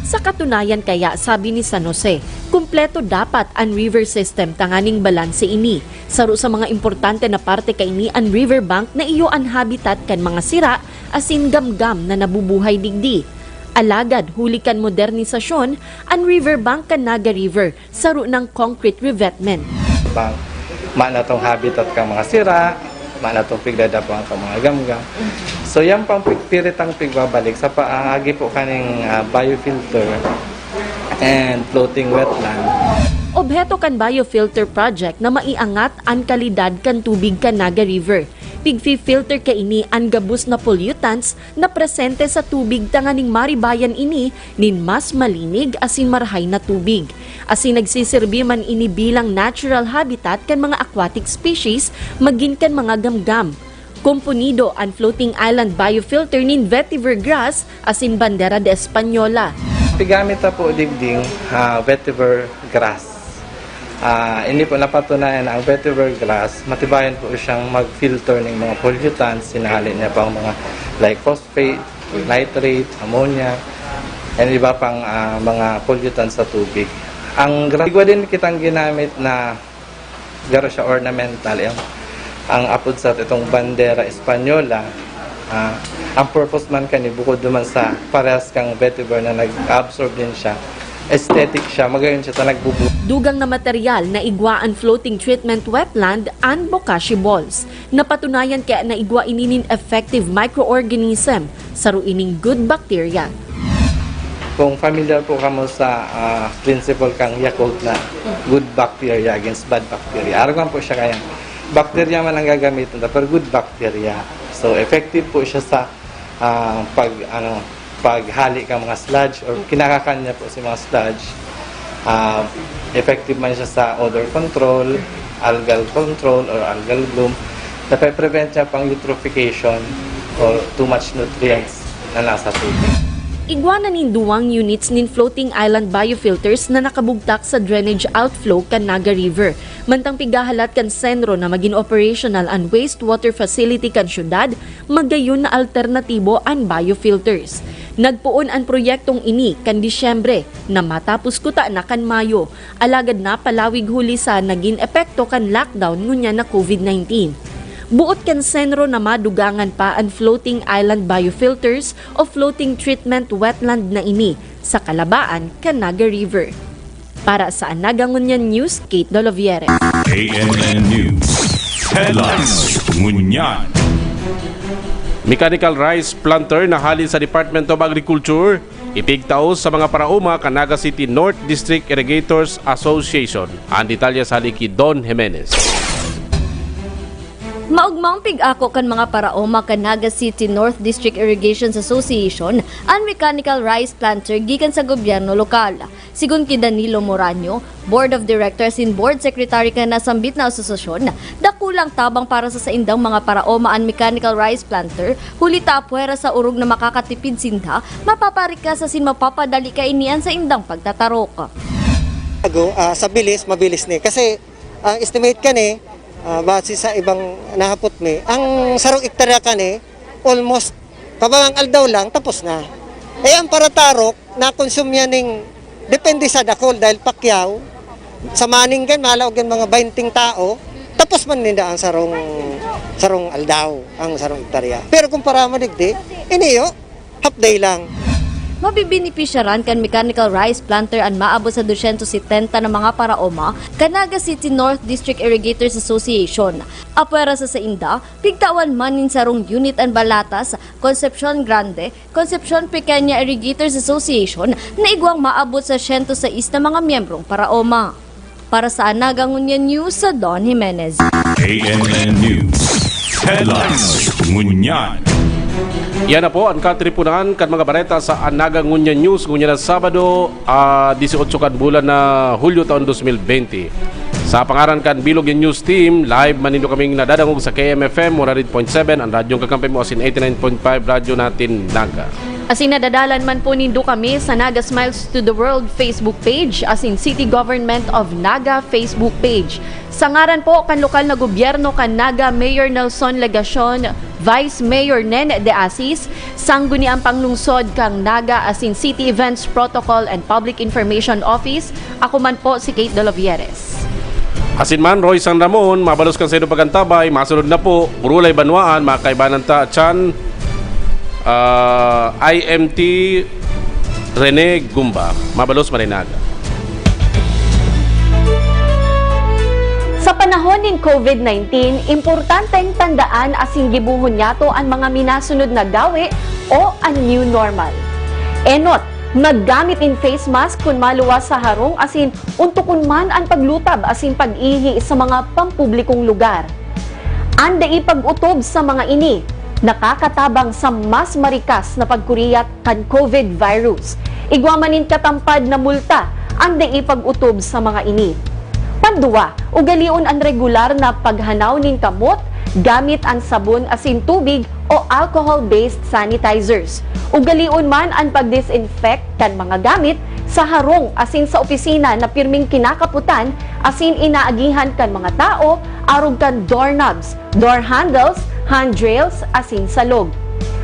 Sa katunayan kaya, sabi ni San Jose, kumpleto dapat an river system tanganing balanse ini. Saro sa mga importante na parte kaini an river bank na iyo an habitat kan mga sira asin gamgam na nabubuhay digdi. Alagad huli kan modernisasyon, an river bank kan Naga River saro nang concrete revetment. Bang, mana tong habitat kang mga sira, mana tong pigdadapuan kang mga gamgam. So yan pang pig- piritang pigbabalik sa paagi po kaning ah, biofilter and floating wetland. Obheto kan biofilter project na maiangat an kalidad kan tubig kan Naga River. Pigfi-filter kaini an gabos na pollutants na presente sa tubig tanganing maribayan ini nin mas malinig asin marahay na tubig. Asin nagsisirbi man ini bilang natural habitat kan mga aquatic species, magin kan mga gamgam. Komponido an floating island biofilter nin vetiver grass asin bandera de Española. Pigamit ta po digding ah, vetiver grass. Ah, ini po napatunayan na ang vetiver grass, matibayan po siyang mag-filter ng mga pollutants, sinahali niya pang mga like phosphate, nitrate, ammonia, and iba pang ah, mga pollutants sa tubig. Ang gra- igwa din kitang ginamit na garo siya ornamental, yung, ang apod sa itong bandera Espanyola, ah, ang purpose man kani bukod naman sa parehas kang vetiver na nag-absorb din siya, aesthetic siya, magayon siya sa nagbubu- Dugang na material na igwa an floating treatment wetland an bokashi balls. Napatunayan kaya na igwa ini nin effective microorganism, saro ining good bacteria. Kung familiar po kamo sa ah, principle kang Yakult na good bacteria against bad bacteria. Arog man po siya kaya bacteria man ang gagamitin ta, pero good bacteria. So effective po siya sa ah, pag ano paghali ka mga sludge or kinakakan niya po si mga sludge. Ah, effective man siya sa odor control, algal control or algal bloom. Nape-prevent niya pang eutrophication or too much nutrients na nasa tubig. Igwa na nin duwang units nin floating island biofilters na nakabugtak sa drainage outflow kan Naga River. Mantang pigahalat kan Senro na magin operational an wastewater facility kan syudad, magayon na alternatibo an biofilters. Nagpoon an proyektong ini kan Disyembre na matapos kuta na kan Mayo, alagad napalawig huli sa nagin epekto kan lockdown ngunyan na COVID nineteen. Boot kan Senro na madugangan pa an floating island biofilters o floating treatment wetland na ini sa kalabaan kan Naga River. Para sa Anaga Ngunyan News, Kate Doloviere. A N N News Headlines. Ngunyan. Mechanical rice planter na hali sa Department of Agriculture, ipigtaos sa mga paraoma kan Naga City North District Irrigators Association. Ang detalye sa hali ki Don Jimenez. Maogmang pig-ako kan mga paraoma kan Naga City North District Irrigation Association an mechanical rice planter gikan sa gobyerno lokal. Sigon ki Danilo Moraño, Board of Directors and Board Secretary kan nasambit na asosasyon, dakulang tabang para sa saindang mga paraoma an mechanical rice planter, huli ta apwera sa orog na makakatipid sinda, mapaparikas asin mapapadali kaini an saindang pagtatarok. Ago, ah, sa bilis, mabilis ni. Kasi ang estimate kani, ah, base sa ibang nahapot mi, ang sarong ektarya kani, almost kabangang aldaw lang, tapos na. Eh, ang paratarok, nakonsume yan ning, depende sa dakol, dahil pakyaw, sa maning kan, malaog yan mga bainting tao, tapos man ninda ang sarong, sarong aldaw, ang sarong ektarya. Pero kung para madigdi, iniyo, half day lang. Mabibenepisyaran kan mechanical rice planter an maabot sa dosyentos setenta na mga paraoma kan Naga City North District Irrigators Association. Apwera sa sainda, pigtawan man nin sarong unit an Balatas, Concepcion Grande, Concepcion Pequeña Irrigators Association na igwang maabot sa siyento sais na mga miyembrong paraoma. Para sa Anaga Ngunyan News, sa Don Jimenez. A N N News Headlines. Ngunyan. Yan na po ang katripunan kan mga bareta sa Anaga Ngunyan News ngunyan na Sabado, ah, dieciocho kan bulan na Hulyo taon dos mil bente. Sa pangaran kan Bilog yan News Team, live man nindo kaming nadadangog sa K M F M one hundred point seven, ang radyong kakampi mo, asin eighty-nine point five Radyo Natin Naga. Asin nadadalan man po nindo kami sa Naga Smiles to the World Facebook page asin City Government of Naga Facebook page. Sa ngaran po kan lokal na gobyerno kan Naga, Mayor Nelson Legacion, Vice Mayor Nene de Asis, Sangguniang Panglungsod kan Naga asin City Events Protocol and Public Information Office, ako man po si Kate Dolovieres. Asin man, Roy San Ramon, mabalos kan saindong pag-antabay, masunod na po, Gurulay Banwaan, makakaibanan ta, Chan, ah, I M T Rene Gumba, mabalos, Marinaga. Sa panahon nin COVID nineteen, importanteng tandaan asin gibohon nyato an mga minasunod na gawi o an new normal. Enot, maggamit nin face mask kun maluwas sa harong asin untokon man an paglutab asin pag-ihi sa mga pampublikong lugar. An dai pag-otob sa mga ini nakakatabang sa mas marikas na pagkuriyat kan COVID virus. Igwa man nin katampad na multa an dai pag-otob sa mga ini. Panduwa, ugalion an regular na paghanaw nin kamot gamit an sabon asin tubig o alcohol-based sanitizers. Ugalion man an pag-disinfect kan mga gamit sa harong asin sa opisina na pirming kinakapotan asin inaagihan kan mga tao arog kan doorknobs, door handles, handrails, asin salog.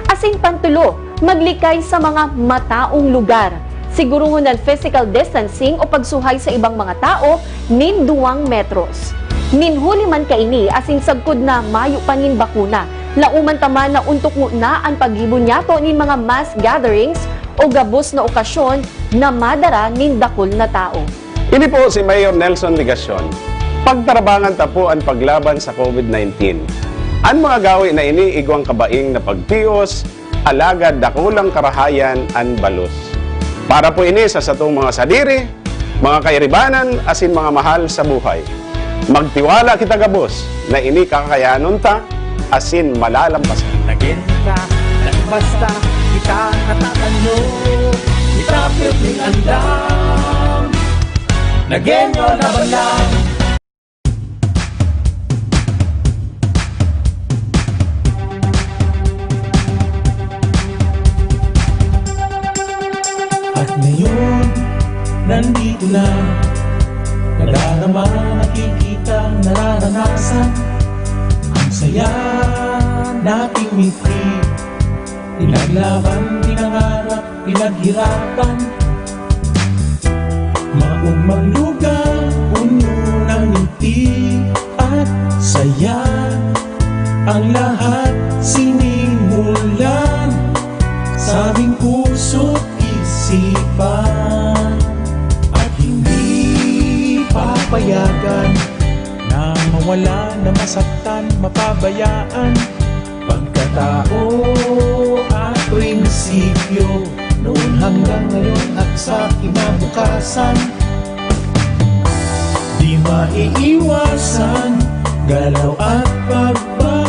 Asin pantulo, maglikay sa mga mataong lugar. Siguruhon an physical distancing o pagsuhay sa ibang mga tao nin duwang metros. Nin huli man kaini asin sagkod na mayo pa nin bakuna, laoman ta man na ontok ngona an paggibo nyato nin mga mass gatherings o gabos na okasyon na madara nin dakul na tao. Ini po si Mayor Nelson Legacion. Pagtarabangan ta po an paglaban sa COVID nineteen. An mga gawi na ini igwang kabaing na pagtios, alagad dakulang karahayan an balos. Para po ini sa satong mga sadiri, mga kairibanan, asin mga mahal sa buhay. Magtiwala kita gabos na ini kakayanon ta asin malalampasan. Nagenta, nagbasta, kita katatano, kita pirming andam. Nagenyo laban lang. At ngayon, nandito na. Nadarama, nakikita, nararanasan. Ang saya nating mitri. Pinaglaban, pinangarap, pinaghirapan. Maugmang lugar, puno ng ngiti at saya. Ang lahat sinimulan sa aming puso't isipan. At hindi papayagan na mawala, na masaktan, mapabayaan. Pagkatao at prinsipyo, noon hanggang ngayon at sa kinabukasan. Di maiiwasan, galaw at pagbabago.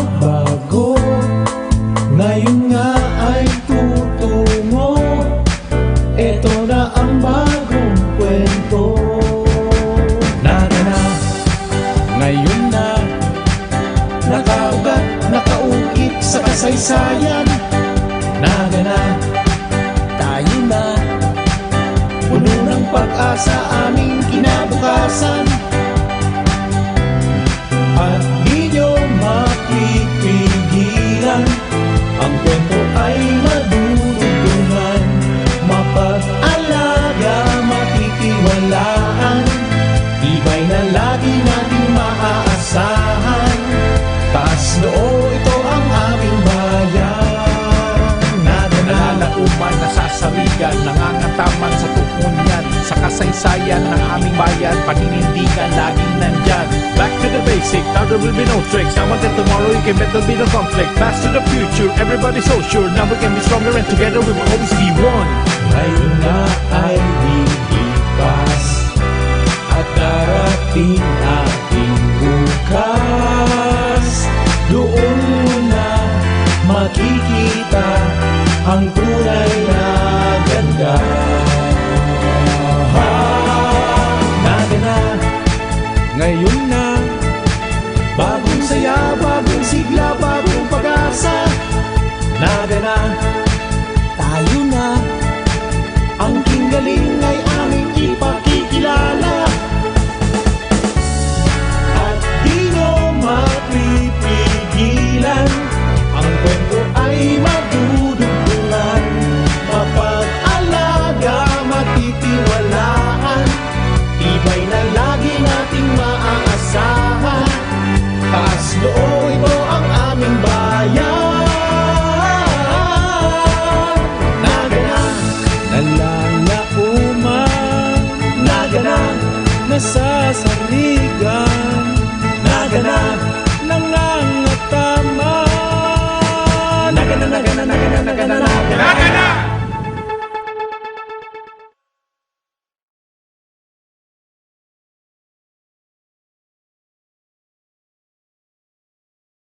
Sayan, nagana, tayo na. Puno ng pag-asa aming kinabukasan. At di nyo mapipigilan. Ang kwento ay madudugtungan. Mapag-alaga, matitiwalaan. Tibay na lagi nating maaasahan. Taas noo, ito ang aming bayan. Nagana, nalalaoman, nasasarigan, nangangataman sa tuon yan. Sa kasaysayan ng aming bayan, paninindigan, laging nandyan. Back to the basic, now there will be no tricks. I want that tomorrow you can bet there'll be no conflict. Pass to the future, everybody so sure. Now we can be stronger and together we will always be one. Ngayon na ay lilipas at darating ating bukas. Doon mo na makikita ang tunay na ganda. Nagana, ngayon na. Bagong saya, bagong sigla, bagong pag-asa. Nagana, tayo na. Ang King Galing ay aming ipakikilala. At di nyo mapipigilan. Ang kwento ay madudugtungan. Mapag-alaga, matitiwalaan. Tibay na lagi nating maaasahan. Taas noo, ito ang aming bayan. Nagana, nalalaoman. Nagana, nasasarigan. Nagana, nangangataman. Nagana, nagana, nagana, nagana, nagana.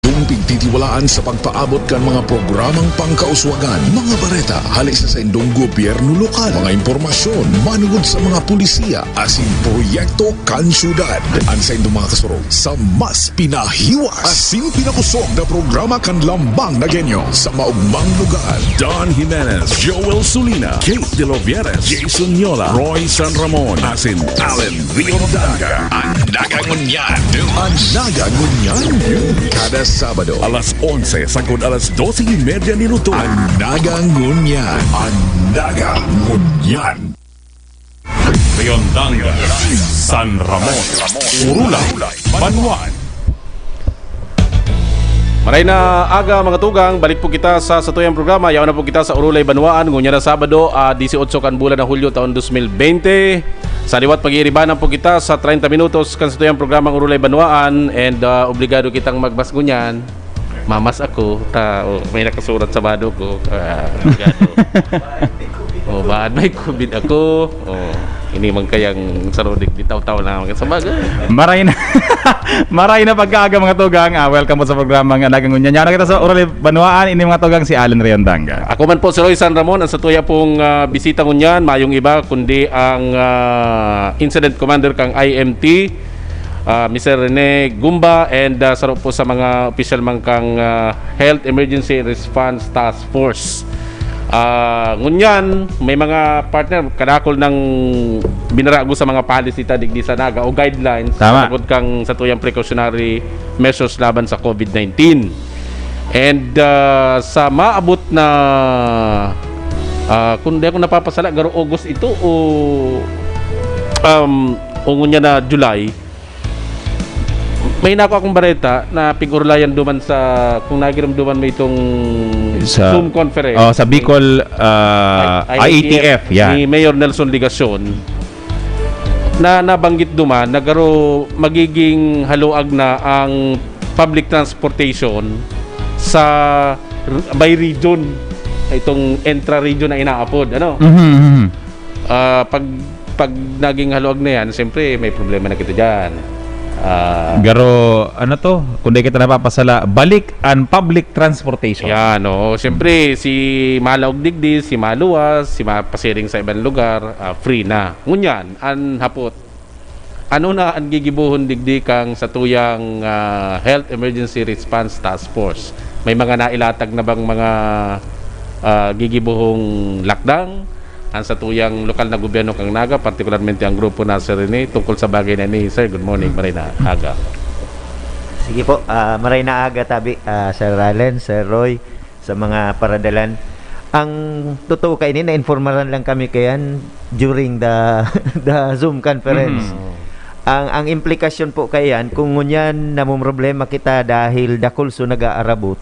Kung pigtitiwalaan sa pagpaabot kan mga programang pangkauswagan, mga bareta hali sa saindong gobyerno lokal, mga impormasyon manugod sa mga pulisiya asin proyekto kan syudad, an saindong mga kasurog sa mas pinahiwas asin pinakosog na programa kan Lambang na Genyo sa maugmang lugar. Don Jimenez, Joel Sulina, Kate De Lovieres, Jason Yola, Roy San Ramon, asin Allen Riondanga. An Naga Ngunyan. An Naga Ngunyan. Kada Sabado, alas onse sagkod alas dose y media nin utog. An Naga Ngunyan. An Naga Ngunyan. Riondanga, San Ramon, Urulay, Banwaan. Maray na aga, mga tugang, balik po kita sa satuyang programa. Yaon na po kita sa Urulay Banwaan. Ngunyan na Sabado, ah, dieciocho kan bulan na Hulyo, taon dos mil bente. Sa liwat, pag-iiribanan po kita sa treinta minutos kan satuyang programang Urulay Banwaan. And, ah, obligado kitang magmask ngunyan. Mamas ako, ta, oh, may nakasurat sa bado ko. Ah, obligado. Oh, baan may covid ako? Oh, ini man kayang sarodik di taw-taw na sa bagay. Maray na, maray na pagkaaga, mga tugang. Ah, welcome po sa programang Naga Ngunyan. Yaon na kita sa Urulay Banwaan, ini, mga tugang, si Allen Riondanga. Ako man po si Roy San Ramon, ang satuya pong, ah, bisita ngunyan, mayong iba kundi ang, ah, incident commander kang I M T, ah, Mister Rene Gumba, and, ah, saro po sa mga opisyal man kang, ah, Health Emergency Response Task Force. Ah, ngunyan, may mga partner, kadakol nang binarago sa mga policy ta digdi sa Naga o guidelines Tama. Sagkod kang satuyang precautionary measures laban sa covid nineteen. And, ah, sa maabot na, ah, kung di ako napapasala, garo August ito o, um, o ngunyan na July, may nako akong bareta na pig-urulayan duman sa, kung nagirumduman mo itong Sa, Zoom conference. Oh, sa Bicol, ah, I A T F, I A T F, yan. Ni Mayor Nelson Legacion na nabanggit duman na garo magiging haluag na ang public transportation sa r-, by region, itong intra-region na inaapod, ano? Mhm, mhm. Ah, pag, pag naging haluag na yan, siyempre, may problema na kita dyan. Ah, Garo, ano to? Kung di kita napapasala, balik ang public transportation. Yan, oo. Siyempre, si malaog digdi, si maluwas, si mapasiring sa ibang lugar, ah, free na. Ngunyan, an hapot, ano na an gigibohon digdi kang satuyang, ah, Health Emergency Response Task Force? May mga nailatag na bang mga, ah, gigibohong lakdang ang satuyang lokal na gobyerno kan Naga, partikularmente ang grupo Nasir Rene, tungkol sa bagay na ini? Sir, good morning, maray na aga. Sige po, ah, maray na aga tabi, ah, Sir Allen, Sir Roy, sa mga paradalan. Ang totoo kaini, nainformaran lang kami kayan during the the Zoom conference. Mhm. Ang ang implikasyon po kayan, kung ngunyan namomroblema kita dahil dakul so nag-aarabot,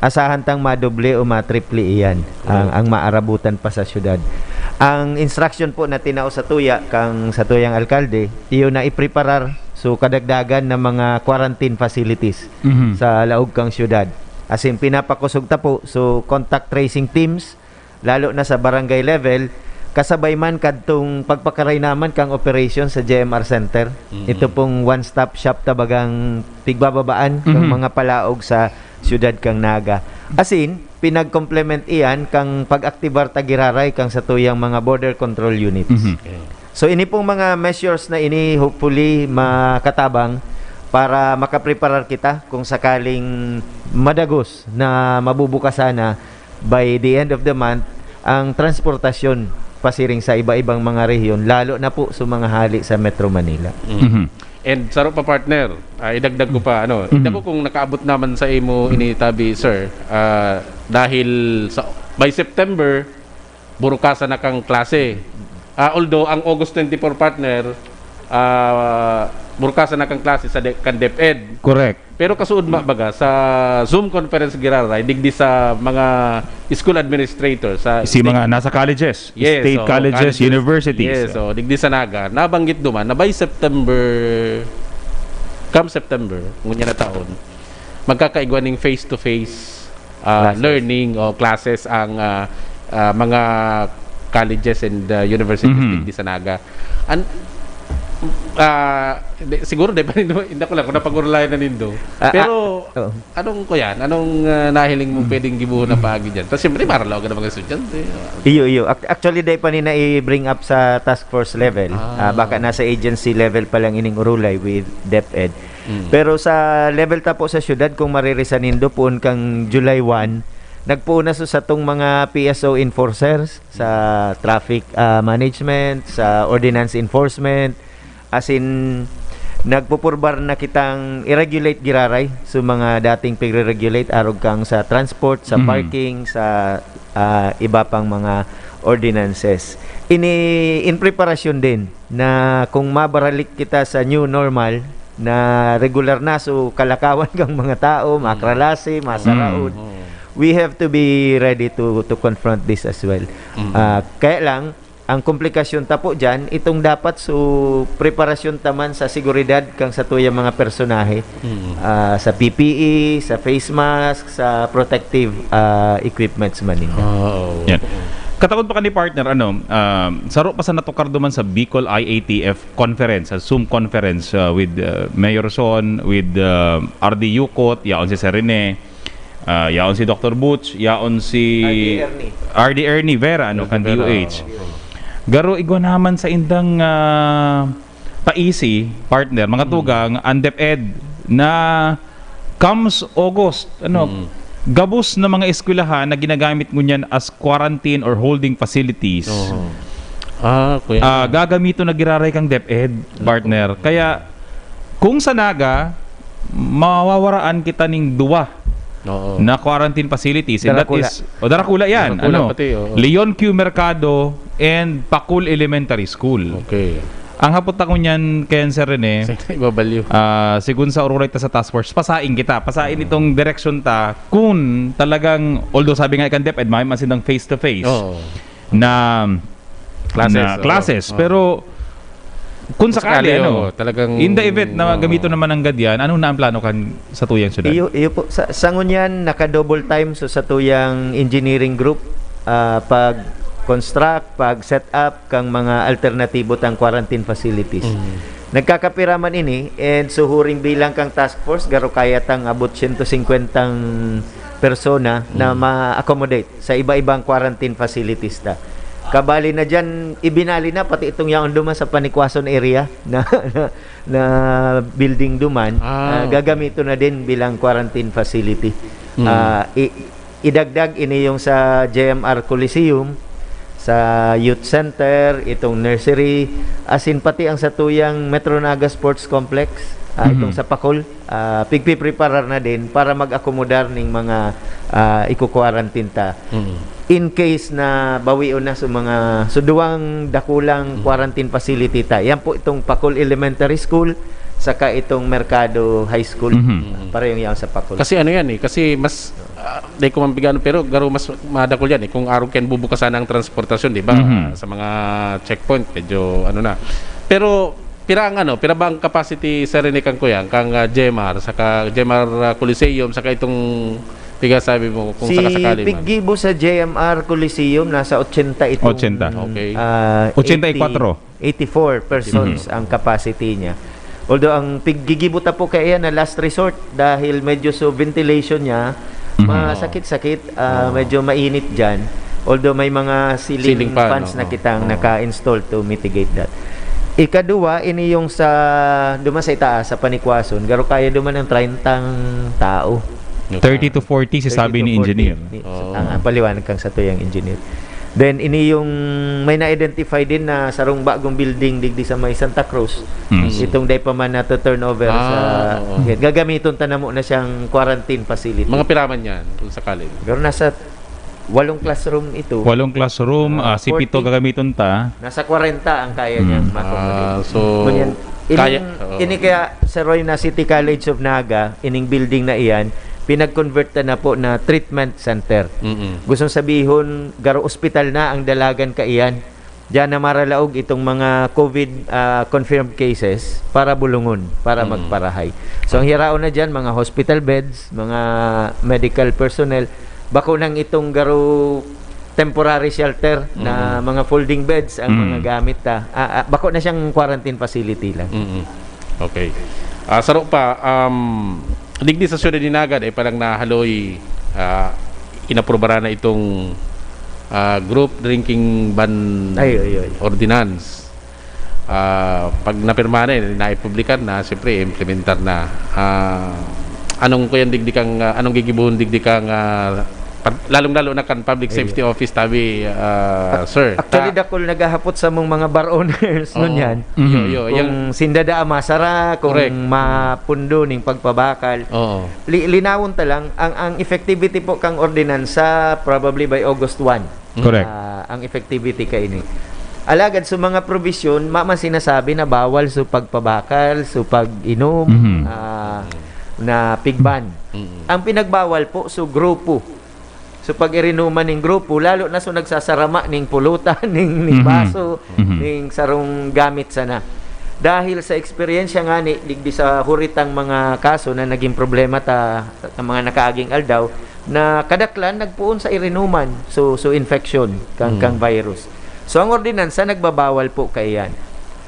asahan tang madoble o matriple iyan ang, ang maarabutan pa sa syudad. Ang instruction po na tinao sa tuya kang sa tuyang alkalde, iyo na ipreparar so kadagdagan na mga quarantine facilities Mhm. sa laog kang syudad. As in, pinapakosog ta po so contact tracing teams, lalo na sa barangay level, kasabay man kadtong pagpakaray naman kang operation sa J M R Center. Mhm. Ito pong one-stop shop tabagang pigbababaan ng Mhm. mga palaog sa siyudad kang Naga. As in, pinag-complement iyan kang pag-aktibar ta giraray kang satuyang mga border control units. Mhm. Okay. So, ini pong mga measures na ini, hopefully, makatabang para makapreparar kita kung sakaling madagos na mabubukas sana by the end of the month ang transportasyon pasiring sa iba-ibang mga rehiyon, lalo na po sa mga hali sa Metro Manila. Mhm. And saro pa, partner, ah, idagdag ko pa, ano, Mhm. idagdag ko kung nakaabot naman sa imo ini, tabi, sir. Ah, dahil sa by September, burukasan na kang klase. Ah, although ang August twenty-four, partner, ah, burukasan na kang klase sa de- kan DepEd. Correct. Pero kasuod, ma, baga, sa Zoom conference giraray digdi sa mga school administrator sa Si state- mga nasa colleges, Yes, state oo, colleges, universities. Yes, so digdi sa Naga, nabanggit duman na by September, come September, ngunyan na taon, magkakaigwa ning face-to-face, ah, Classes. learning o classes ang, ah, ah, mga colleges and, ah, universities Mhm. digdi sa Naga. An, ah, di, siguro, di pa nindo, hindi ko lang kung napag-urulayan na nindo. Ah, Pero, ah, oo. anong ko yan? Anong, ah, nahiling mo pwedeng gibuhon na paagi dyan? Tapos, siyempre, maralaw ka ng mga estudyante. Iyo, iyo. Ac- Actually, dai pa ni na i-bring up sa task force level. Ah. Ah, baka nasa agency level pa lang ining urulay with DepEd. Mm. Pero sa level ta po sa syudad, kung maririsan nindo, poon kang July one, nagpoon na sa satong mga P S O enforcers sa traffic, ah, management, sa ordinance enforcement, as in, nagpupurbar na kitang i-regulate giraray so mga dating pigre-regulate arog kang sa transport, sa Mhm. parking, sa, ah, iba pang mga ordinances. Ini in preparasyon din na kung mabaralik kita sa new normal na regular na, so kalakawan kang mga tao, makralasi, masaraon. Oo. We have to be ready to to confront this as well. Mm. Ah, kaya lang, ang komplikasyon ta po dyan, itong dapat so preparasyon taman sa seguridad kang sa tuyang mga personahe, Mm. ah, sa P P E, sa face mask, sa protective ah, equipments man ninyo. Oo. Yan. Katakot pa kani, partner, ano, um, saro pa sa natukar duman sa Bicol I A T F conference, sa Zoom conference uh, with uh, Mayor Son, with uh, R D Yucot, yaon si Sir Rene, uh, yaon si Doctor Butch, yaon si R D Ernie. R D Ernie Vera, ano, kan Vera, D O H. Garo, igwa naman sa indang uh, paisi, partner, mga tugang, ang DepEd na comes August, ano, Mm. gabos na mga eskwelahan na ginagamit ngunyan as quarantine or holding facilities. Oo. Ah, kuya. Ah, gagamiton na giraray kang DepEd, partner. Kaya, kung sa Naga, mawawaraan kita ning duwa Oo. na quarantine facilities. And that Darakula. is, o, Darakula yan. Darakula ano? Pati, oo. Leon Q Mercado and Pacul Elementary School. Okay. Ang hapot ako niyan, kay Sir Rene, Sa ibabalyo. ah, sigun sa ururay ta sa task force, pasain kita. Pasain itong direksyon ta kung talagang, although sabi nga kan DepEd, may masindang face-to-face Oo. na Classes, na oo. classes. Oo. Pero kung Kung sakali, sakali, ano, oo, talagang, in the event na oo. gamiton naman ang gadyan, ano na ang plano kan sa tuyang syudad? Iyo, iyo po. Sa, sa ngunyan, naka-double time so sa tuyang engineering group, ah, pag-construct, pag-set up kang mga alternatibo tang quarantine facilities. Mhm. Nagkakapira man ini, and suhuring bilang kang task force, garo kaya tang abot siyento singkwentang persona na Mhm. ma-accommodate sa iba-ibang quarantine facilities ta. Kabali na dyan, ibinali na pati itong yaon duman sa Panikwason area na, na, na building duman, Ah, ah, okay. gagamiton na din bilang quarantine facility. Mm. Ah, i-, idagdag ini yung sa J M R Coliseum, sa Youth Center, itong nursery, asin pati ang satuyang Metro Naga Sports Complex, ah, Mm. itong sa Pacol, ah, pigpipreparar na din para mag-akomodar ning mga, ah, iko-quarantine ta. Mm. In case na bawion na sa mga, sa duwang dakulang Mm. quarantine facility ta. Yan po itong Pacol Elementary School, saka itong Mercado High School. Mhm. Parehong yan sa Pacol. Kasi ano yan eh, kasi mas, ah, di ko man pigano, pero garo mas madakol yan eh. Kung arog kayan bubukasan ang transportasyon, di ba? Mhm. Sa mga checkpoint, medyo ano na. Pero, pira ang ano, pira ba ang capacity, Sir Rene, kang kuya, kang, ah, J M R, saka J M R, ah, Coliseum, saka itong tiga sabi mo, kung Si sakasakali man? Piggibo sa J M R Coliseum, nasa ochenta itong, Ochenta. Okay. ah, Ochenta y cuatro. eighty, eighty-four persons Mhm. ang capacity niya. Although ang piggigibo ta po kaya na last resort dahil medyo so ventilation niya, Mhm. masakit-sakit, ah, Oo. medyo mainit diyan. Although may mga ceiling Ceiling fan, fans na oo. kitang Oo. naka-install to mitigate that. Ikaduwa, ini yung sa, duman sa itaas, sa Panikwason, garo kaya duman ang trentang tao. Okay. Thirty to forty, si sabi ni Thirty to forty. engineer. Ni, Oo. ang, ang paliwanag kang satuyang engineer. Then, ini yung may na-identify din na sarong bagong building digdi sa may Santa Cruz. Mm. Itong dai pa man nato-turnover Ah, sa, oo. yan. Gagamiton ta na muna siyang quarantine facility. Mga piraman yan, kung sakali. Pero nasa walong classroom ito. Walong classroom, Ah, ah, si pito forty. gagamiton ta. Nasa kwarenta ang kaya niyang Mm. ma-accommodate. Ah, so, Ngunyan, kaya, ining, oo. ini kaya, Sir Roy, na City College of Naga, ining building na iyan, pinag-convert na po na treatment center. Mm-mm. Gustong sabihon, garo ospital na ang dalagan kaiyan. Diyan na maralaog itong mga COVID, ah, confirmed cases para bulungon, para Mm. magparahay. So, ang hiraon na diyan, mga hospital beds, mga medical personnel, bako nang itong garo temporary shelter na Mm. mga folding beds ang Mm. mga gamit ta. Ah, ah, bako na siyang quarantine facility lang. Mm. Okay. Ah, saro pa, um, digdi sa siyudad ni Naga, dai pa lang nahaloy, ah, inaprubaran na itong, ah, group drinking ban Ay, ay, ay. ordinance. Ah, pag napirmahan na, naipublikar na, siyempre, implementar na. Ah, anong kuyan digdi kang, ah, anong gigibohon digdi kang, ah, pag, lalong-lalo na kan Public Ayun. Safety Office, tabi, ah, Ac-, sir. actually, Ta- dakul naghahapot sa mong mga bar owners Oo. ngunyan. Mhm. Yo, yo, Kung yang sinda daa masara, kung Correct. mapundo ning pagpabakal. Oo. Li-, linawon ta lang, ang, ang effectivity po kang ordinansa, probably by August one. Correct. Ah, ang effectivity kaini. Alagad sa mga provision, ma-, man sinasabi na bawal sa pagpabakal, sa pag-inom, Mhm. ah, na pigban. Mhm. Ang pinagbawal po, sa grupo. Sa pag-irinuman ning grupo, lalo na sa nagsasarama ning pulutan, ning, ning Mhm. baso, Mhm. ning sarong gamit sana. Dahil sa eksperyensya nga ni, digdi sa huritang mga kaso na naging problema ta, sa mga nakaaging aldaw, na kadaklan nagpoon sa irinuman, so, so infection kang, Mm. kang virus. So, ang ordinansa nagbabawal po kaiyan.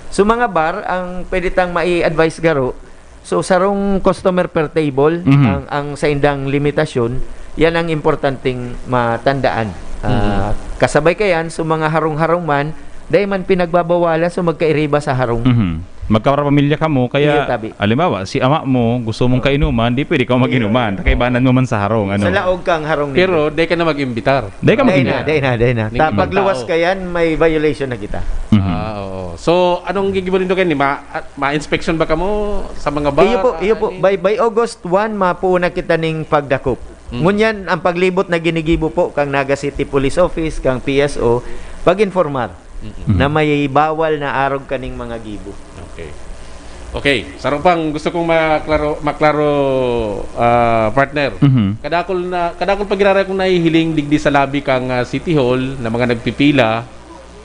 So, mga bar, ang pwede tang mai-advise garo, so, sarong customer per table, Mhm. ang, ang saindang limitasyon, yan ang importanteng matandaan. Ah, Mhm. kasabay kayan, so, mga harong-harong man, dai man pinagbabawalan, so, magkairiba sa harong. Mhm. Magkapamilya kamo, kaya, Iyo, tabi. halimbawa, si ama mo, gusto mong Oo. kainuman, di pwede ka mag-inuman. Iyo. Kaibanan mo man sa harong, ano. Sa laog kang harong Pero, ninyo. di ka na mag-imbitar. Di ka Di mag-imbitar. na, di na, di na. Ning Ta-, ibang pagluwas tao. kayan, may violation na kita. Mhm. Ah, oo. So, anong gigibo nindo kayan? Ma-, at ma-inspection ba kamo sa mga bar? Iyo po, iyo po. Ay. By, by August one, mapuon na kita ning pagdakop. Mm. Ngunyan, ang paglibot na ginigibo po kang Naga City Police Office, kang P S O, pag-informar. Mm-mm. Mhm. na may bawal na arog kaning mga gibo. Okay. Okay, saro pang gusto kong maklaro, maklaro, ah, partner. Mhm. Kadakol na, kadakol pa giraray akong nahihiling digdi sa lobby kang, ah, City Hall na mga nagpipila,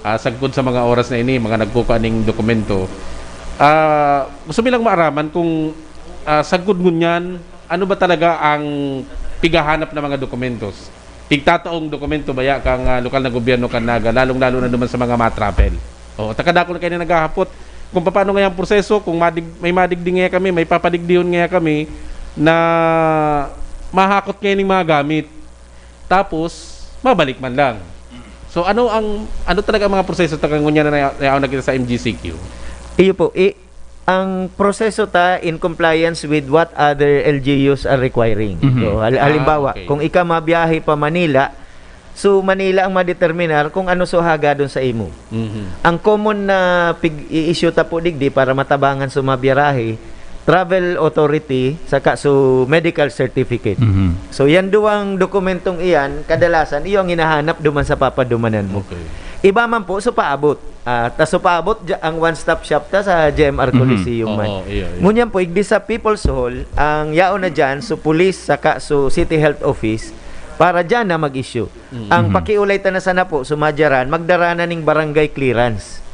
ah, sagkod sa mga oras na ini, mga nagkukua ning dokumento. Ah, gusto mi lang maaraman kung, ah, sagkod ngunyan, ano ba talaga ang pighahanap na mga dokumentos? Pigtataong dokumento baya kang, ah, lokal na gobyerno kan Naga, lalong-lalo na duman sa mga ma-travel. Oo, ta kadakol na kaini naghahapot kung papaano ngaya ang proseso, kung madig-, may madigdi ngaya kami, may papadigdihon ngaya kami na mahakot ngaya ning mga gamit. Tapos, mabalik man lang. So, ano ang, ano talaga ang mga proseso ta kan ngunyan na naya-, nayaon na kita sa M G C Q? Iyo po, i-, ang proseso ta in compliance with what other L G Us are requiring. Mhm. So, hal-, Ah, halimbawa, okay. kung ika mabiyahe pa Manila, so Manila ang madeterminar kung ano so hagadon sa imo. Mhm. Ang common na pig-i-issue ta po digdi para matabangan so mabiyarahe, travel authority, saka so medical certificate. Mhm. So, yan duwang dokumentong iyan, kadalasan, iyo ang hinahanap duman sa papadumanan mo. Okay. Iba man po, so paabot. Ah, ta so paabot, dya-, ang one-stop shop ta sa J M R Mhm. Coliseum man. Oo, iyo, iyo. Ngunyan po, igdi sa People's Hall, ang yaon na dyan, so police, saka so City Health Office, para dyan na mag-issue. Mm. Ang Mhm. pakiulay ta na sana po, so madyaran, magdara na ning barangay clearance.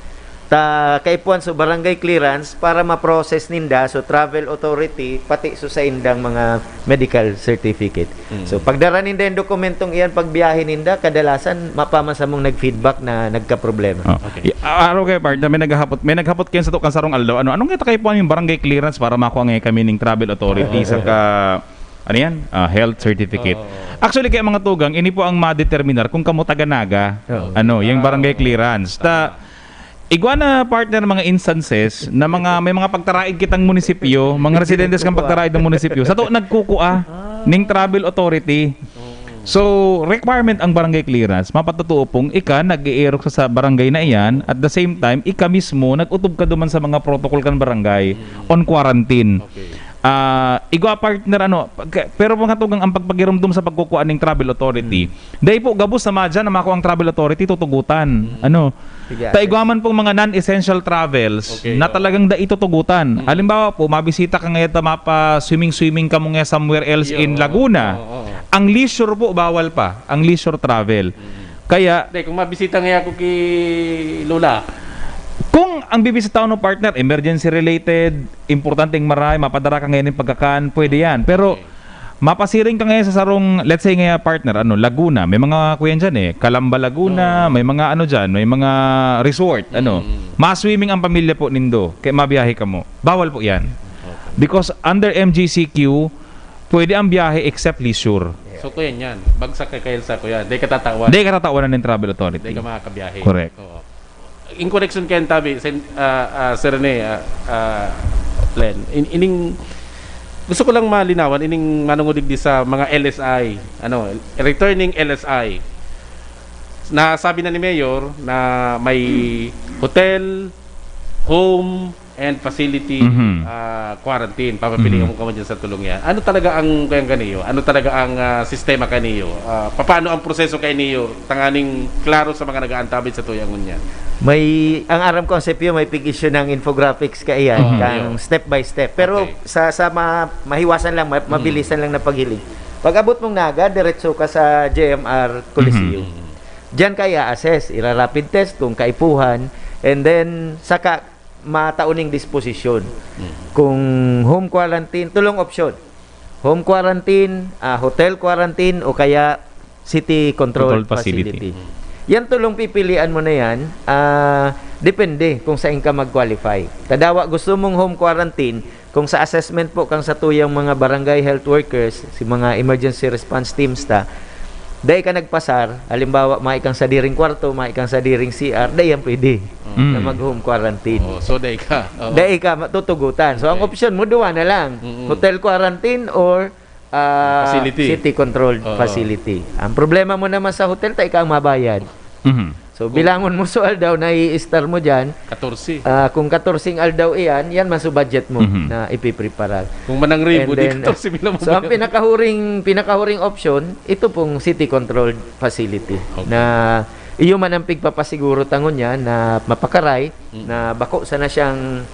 Ta kaipuhan so barangay clearance para ma-process ninda, so travel authority, pati so saindang mga medical certificate. Mm. So, pagdara ninda yung dokumentong iyan, pagbiyahe ninda, kadalasan, mapa man samong nag-feedback na nagkaproblema. Oh. Okay. Y-, a-, araw kayo, partner, may naghahapot, may naghapot kayo sa to-, kan sarong aldaw. Ano, anong kita kayo po yung barangay clearance para makuha ngayon kami ning travel authority Oo. sa ka, ano yan? Ah, health certificate. Oo. Actually, kaya mga tugang, ini po ang madeterminar kung kamo taga Naga. Oo. Ano, yung barangay clearance. Ta, igwa na, partner, mga instances na mga, may mga pagtaraig kitang munisipyo, mga residentes kang pagtaraig ng munisipyo. Sa to, nagkukua ning travel authority. So, requirement ang barangay clearance. Mapatotoo pong ika nag-eerok sa, sa barangay na iyan, at the same time, ika mismo, nag-utob ka duman sa mga protocol kan barangay on quarantine. Okay. Ah, igwa, partner, ano, pagka-, pero mga tugang ang pagpagirumdom sa pagkukuha ning travel authority. Hmm. Dai po gabos sa madya na makuha ang travel authority, tutugutan. Hmm. Ano? Sige, Ta ate. Igwa man pong mga non-essential travels Okay, na oo. talagang dai tutugutan. Hmm. Halimbawa po, mabisita ka ngayon ta mapa-swimming-swimming ka mo nga somewhere else Iyo, in oo. Laguna. Oo, oo. Ang leisure po, bawal pa. Ang leisure travel. Hmm. Kaya Hindi, kung mabisita ngayon ako kay Lola. Kung ang bibisita mo, partner, emergency related, importanteng maray, mapadara ka ngayon ng pagkakan, pwede yan. Pero Okay. mapasiring ka ngayon sa sarong, let's say ngayon, partner, ano, Laguna. May mga kuyan dyan eh, Calamba, Laguna, Oo. may mga ano dyan, may mga resort, ano. Mm. Ma-swimming ang pamilya po nindo, kaya mabiyahe ka mo. Bawal po yan. Okay. Because under M G C Q, pwede ang biyahe except leisure. So, kuyan yan. Bagsak ka, Kyle, sa kuyan. Di ka tatawan. Di ka tatawan ng travel authority. Di ka makakabiyahe. Correct. Oo. In correction kayan tabi, sen-, ah, ah, Sir Rene, ah, ah, Len, in-, ining, gusto ko lang malinawan, ining manungudig di sa mga L S I, ano, returning L S I. Nasabi na ni Mayor na may hotel, home, and facility, Mhm. ah, quarantine. Papapiliin Mhm. mo ka mo dyan sa tulong yan. Ano talaga ang, kaya kaniyo? Ano talaga ang, ah, sistema kaniyo? Ah, papaano ang proseso kaniyo? Tanganing klaro sa mga nag-aantabid sa tuyang ngunyan. May, ang aram ko, ang C P U, may pig-issue ng infographics kaiyan, Mhm. kang Ayun. step by step. Pero Okay. sa, sa ma-, mahiwasan lang, ma-, Mhm. mabilisan lang na paghiling. Pag abot mong Naga, diretso ka sa J M R Coliseum. Mhm. Diyan ka i-assess, ira-rapid test kung kaipuhan, and then saka matao ning disposisyon. Mm. Kung home quarantine, tulong option. Home quarantine, ah, hotel quarantine, o kaya city control Control facility. facility. Yan tulong pipilian mo na yan, ah, depende kung saan ka mag-qualify. Tadawa, gusto mong home quarantine, kung sa assessment po kang satuyang mga barangay health workers, si mga emergency response teams ta, dai ka nagpasar, halimbawa, may kang sadiring kwarto, may kang sadiring C R, dai yan pwede Mm. na mag-home quarantine. Oo, so dai ka. Oo. Dai ka matutugutan. So, ang Okay. opsyon mo, duwa na lang. Mm-mm. Hotel quarantine or, ah, Facility. city controlled Oo. facility. Ang problema mo naman sa hotel, ta ikaw ang mabayad. Mhm. So, Oh. bilangon mo sa aldaw na i-star mo dyan. Katorse. Ah, kung katorseng aldaw iyan, yan man so budget mo Mhm. na ipipreparar. Kung manang ribo, And di then, katorse mil ang so, ang mabayaran. pinakahuring, pinakahuring option, ito pong city controlled facility Okay. na iyo man ang pigpapasiguro tangon niya na mapakaray, Mm. na bako sana siyang,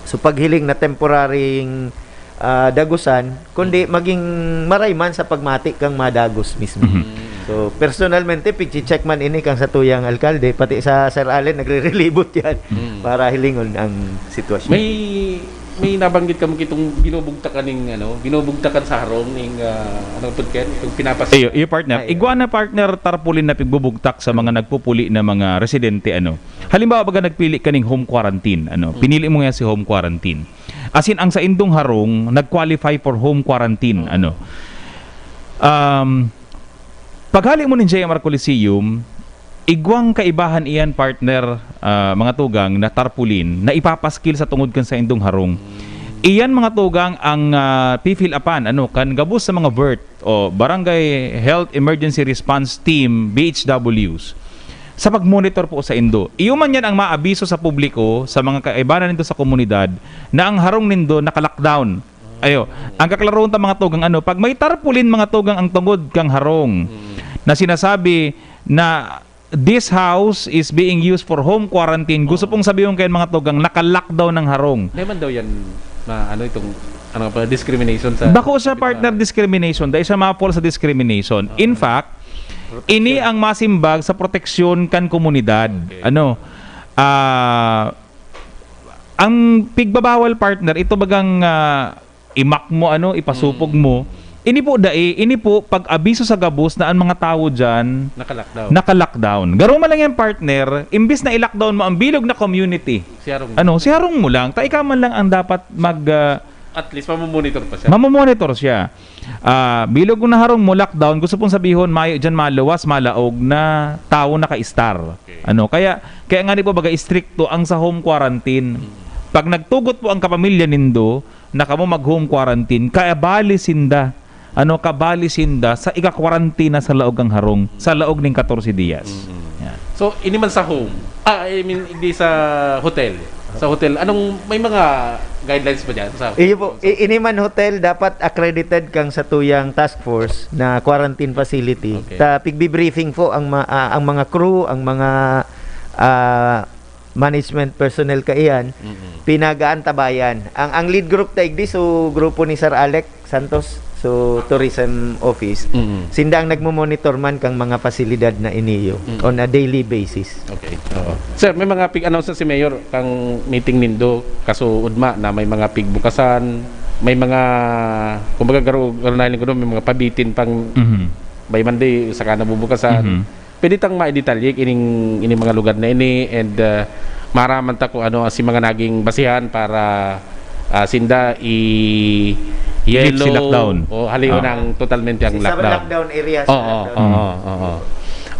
so, paghiling na temporaryng, ah, dagusan, kundi Mm. maging maray man sa pagmati kang madagos mismo. Mhm. So, personalmente, pigche-check man ini kang satuyang alkalde, pati sa Sir Allen, nagre-relibot yan Mm. para hilingon ang sitwasyon. May, may nabanggit kamo kitong binubugtakan ning, ano, binubugtakan sa harong ning, ah, ano po, Ken? Itong pinapas- Iyo, iyo, partner. Ay, Igwa na, partner, tarpaulin na pigbubugtak sa mga nagpupuli na mga residente, ano. Halimbawa, baga nagpili ka ning home quarantine, ano. Hmm. Pinili mo nga si home quarantine. As in, ang saindong harong nag-qualify for home quarantine, Hmm. ano. Um, paghali mo nin J M R Coliseum, Igwang kaibahan iyan, partner, ah, mga tugang, na tarpaulin na ipapaskil sa tungod kan saindong harong. Iyan, mga tugang, ang, ah, pipilapan, ano, kan gabos sa mga BERT o Barangay Health Emergency Response Team, B H Ws, sa pag-monitor po saindo. Iyo man yan ang maabiso sa publiko, sa mga kaibanan nindo sa komunidad, na ang harong nindo naka-lockdown. Ayo, ang kaklaroon ta, mga tugang, ano, pag may tarpaulin, mga tugang, ang tungod kang harong, na sinasabi na this house is being used for home quarantine, gusto pong sabihon kayo, mga tugang, naka-lockdown ng harong. May man daw yan na ano itong ano pa discrimination sa Bako sa partner discrimination, dahil siya ma-fall sa discrimination. In fact, ini ang masimbag sa proteksyon kan komunidad. Okay. Ano? Ah, ang pigbabawal, partner, ito bagang ah, imak mo, ano, ipasupog mo. Ini po dai, ini po pag-abiso sa gabos na ang mga tawo diyan Naka-lockdown. Naka-lockdown. Garo man lang yan, partner, imbis na i-lockdown mo ang bilog na community. Si Harong. Ano, si harong mo lang, ta ikaw man lang ang dapat mag ah, At least mamomonitor pa siya. Mamomonitor siya. Ah, bilog na harong mo, lockdown, gusto pong sabihon, mayo diyan maluwas, malaog na tawo naka-istar. Okay. Ano, kaya kaya nga ni po baga istrikto ang sa home quarantine. Pag nagtugot po ang kapamilya nindo na kamo mag-home quarantine, kabali sinda. Ano, kabali sinda sa ika-quarantine sa laog ang harong, sa laog ning katorse diyas. Yan. So, ini man sa home. Ah, I mean, hindi sa hotel. Sa hotel, anong may mga guidelines ba diyan sa Iyo po, i- ini man hotel dapat accredited kang sa tuyang task force na quarantine facility. Okay. Ta pigbi-briefing po ang ma- ah, ang mga crew, ang mga ah, management personnel kaiyan, pinagaantabayan. Ang ang lead group ta igdi so grupo ni Sir Alec Santos, so tourism office. Mm. Sinda ang nagmo-monitor man kang mga pasilidad na iniyo Mm. on a daily basis. Okay. Oo. Sir, may mga pig-announce na si Mayor kang meeting nindo kasuodma na may mga pigbukasan, may mga kumbaga garo garo na ko may mga pabitin pang Mhm. by Monday saka nabubukasan. Mhm. Pwede tang maidetalye ining ining mga lugar na ini and uh, maraman ta kung ano si mga naging basihan para ah, sinda i I-lift yellow si lockdown. O halion Ah. ang totalmente ang Sa lockdown. Lockdown areas. Oo, oo, oo.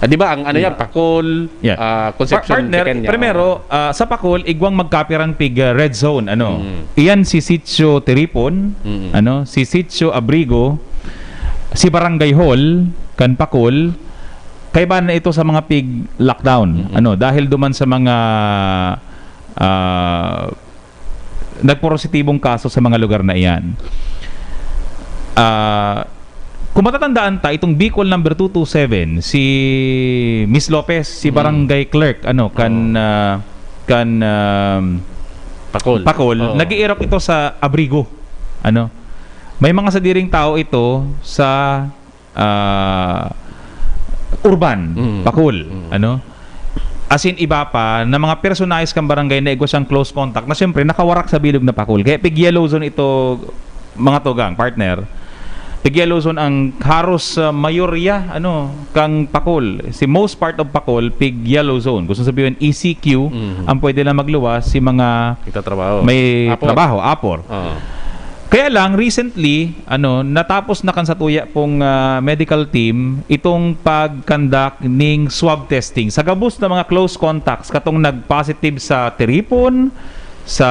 Ah, di ba ang ano yan, Pacol, Yeah. ah, Concepcion, Pa- partner, Pequeña. primero, ah, sa Pacol, igwang magkapirang pig ah, red zone, ano. Mm. Iyan si Sitio Tiripon, Mm. ano, si Sitio Abrigo, si Barangay Hall, kan Pacol, kaiba na ito sa mga pig lockdown, Mm. ano, dahil duman sa mga ah, nagpositibong kaso sa mga lugar na iyan. Ah, kung matatandaan ta, itong Bicol number two two seven, si Miss Lopez, si Mm. barangay clerk, ano, kan, Oo. ah, kan, ah, Pacol. Pacol, Oo. nag-iirok ito sa abrigo. Ano? May mga sadiring tao ito sa ah, urban, Mm. Pacol, Mm. ano? As in, iba pa, na mga personahe kan barangay na igwa siyang close contact, na siyempre, nakawarak sa bilog na Pacol. Kaya pig yellow zone ito, mga tugang, partner. Pig yellow zone ang haros ah, mayorya, ano, kang Pacol. Si most part of Pacol, pig yellow zone. Gusto sabihin, E C Q, Mm. ang pwede lang magluwas, si mga Nagtatrabaho. may Apor. trabaho, apor. Oo. Kaya lang, recently, ano, natapos na kan satuya pong ah, medical team itong pag-conduct ning swab testing sa gabos na mga close contacts katong nag-positive sa Tiripon, sa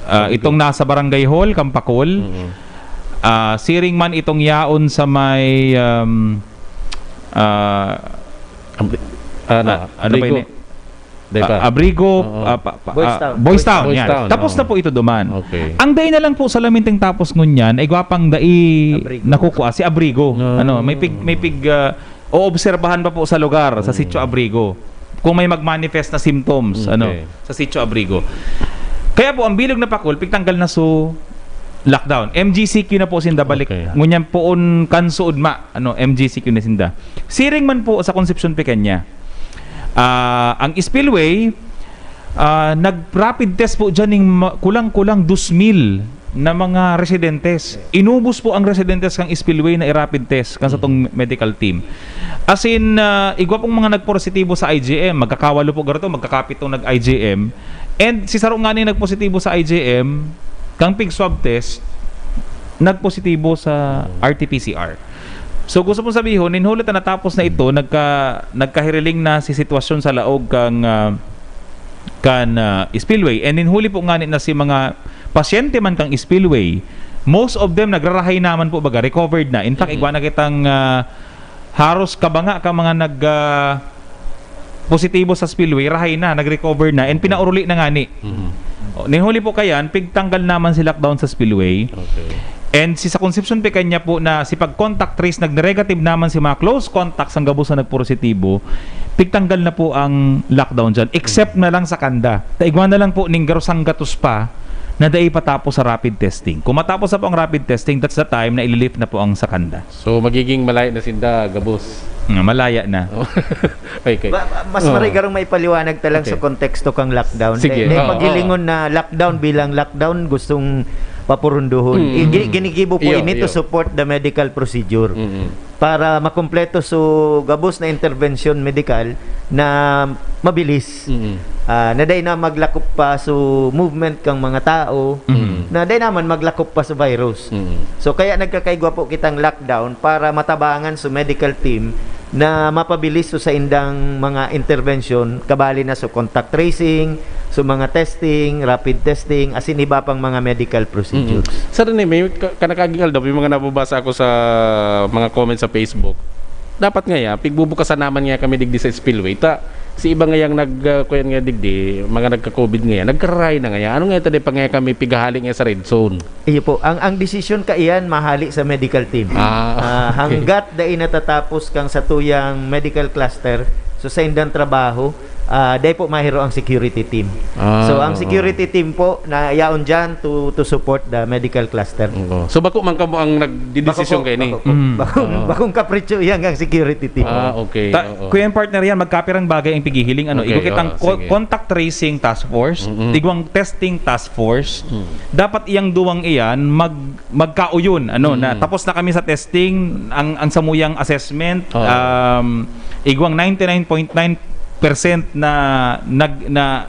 ah, itong nasa barangay hall, Kampakol. Mm. Ah, siring man itong yaon sa may um, ah, Abri- ano, ah, ano ba abrigo. ini? Di ba? Ah, abrigo, Oo. ah, pa- pa- Boys ah, Town. Boys Boys Town, Town, yan. oo. Tapos na po ito duman. Okay. Ang dai na lang po sa laminteng tapos ngunyan ay gwapang dai Abrigo. Nakukuha si Abrigo. Ah. Ano, may pig may pig ah, oobserbahan pa po sa lugar sa Mm. Sitio Abrigo. Kung may mag-manifest na symptoms, Okay. ano, sa Sitio Abrigo. Kaya po ang bilog na Pacol pigtanggal na su lockdown. M G C Q na po sinda balik. Okay. Ngunyan poon kan suod ma, ano, M G C Q na sinda. Siring man po sa Concepcion Pequeña. Ah, ang spillway ah, nag-rapid test po dyan ng ma- kulang-kulang dos mil na mga residentes. Inubos po ang residentes kang spillway na i-rapid test kan sa tong medical team. As in, ah, igwa pong mga nagpositibo sa I G M, magkakawalo po garo to, magkakapitong nag-I G M. And si saro nga ni nagpositibo sa I G M, kang pig swab test, nagpositibo sa R T P C R. So, gusto kong sabihon, nin huli ta natapos na ito, nagka-, nagkahiriling na si sitwasyon sa laog kang, ah, kan, ah, spillway. And nin huli po ngani na si mga pasyente man kang spillway, most of them nagrarahay naman po, baga, recovered na. In fact, Mhm. igwa na kitang, ah, haros kabanga ka mga nag, ah, positibo sa spillway, rahay na, nag-recover na, and pinauruli na ngani. Mhm. O, nin huli po kayan, pigtanggal naman si lockdown sa spillway. Okay. And si sa Concepcion Pequeña po na si pag-contact trace, nag-negative naman si mga close contacts ang gabos na nagpositibo, pigtanggal na po ang lockdown dyan. Except Mhm. na lang sa Canda. Ta igwa na lang po ning garo sanggatos pa na dai patapos sa rapid testing. Kung matapos na po ang rapid testing, that's the time na ililift na po ang sa Canda. So, magiging malaya na sinda, gabos. Nga, malaya na. Okay. Ba-, ba-, mas Oo. maray garong maipaliwanag ta lang Okay. sa konteksto kang lockdown. Sige. Dahil, dahil Oo, paghilingon oo. na lockdown bilang lockdown, gustong papurunduhon. Mm. I-, gi-, ginigibo po Iyo, ini to iyo. support the medical procedure. Mm. Para makumpleto so gabos na intervention medikal na mabilis. Mm. Ah, na dai na maglakop pa so movement kang mga tao, Mm. na dai naman maglakop pa so virus. Mm. So, kaya nagkakaigwa po kitang lockdown para matabangan so medical team na mapabilis so saindang mga intervention, kabali na so contact tracing, so mga testing, rapid testing, asin iba pang mga medical procedures. Mm. Sir Rene, may ka-, kanakaging aldaw, may mga nababasa ako sa mga comments sa Facebook. Dapat ngaya, pigbubukasan naman ngaya kami digdi sa spillway. Ta, si iba ngayang nag, ah, kuyan nga digdi, mga nagka-covid ngaya, nagkarahay na ngaya. Ano ngaya ta, di pa ngaya kami pighahali ngaya sa red zone? Iyo po. Ang, ang desisyon kaiyan mahali sa medical team. Ah, Ah, okay. hanggat dai natatapos kang satuyang medical cluster, so saindang trabaho, ah, dai po mahiro ang security team. Ah, So, ang oo. security team po na yaon dyan to, to support the medical cluster. Oo. So, bako man kamo ang nagdidesisyon Bako po, kaini? bako po. Mm. Bakong, Oo. bakong kapritso yan ang security team. Ah, okay. Ta-, Oo. Kuya, yung partner yan, magkapirang bagay ang pighihiling, ano, Okay, igo kitang oo, co-, sige. contact tracing task force, Mm-mm. igwang testing task force. Mm. Dapat iyang duwang iyan mag-, magkauyon, ano, na Mm. tapos na kami sa testing, ang, ang samuyang assessment, Oo. um, igwang ninety-nine point nine percent na nag-, na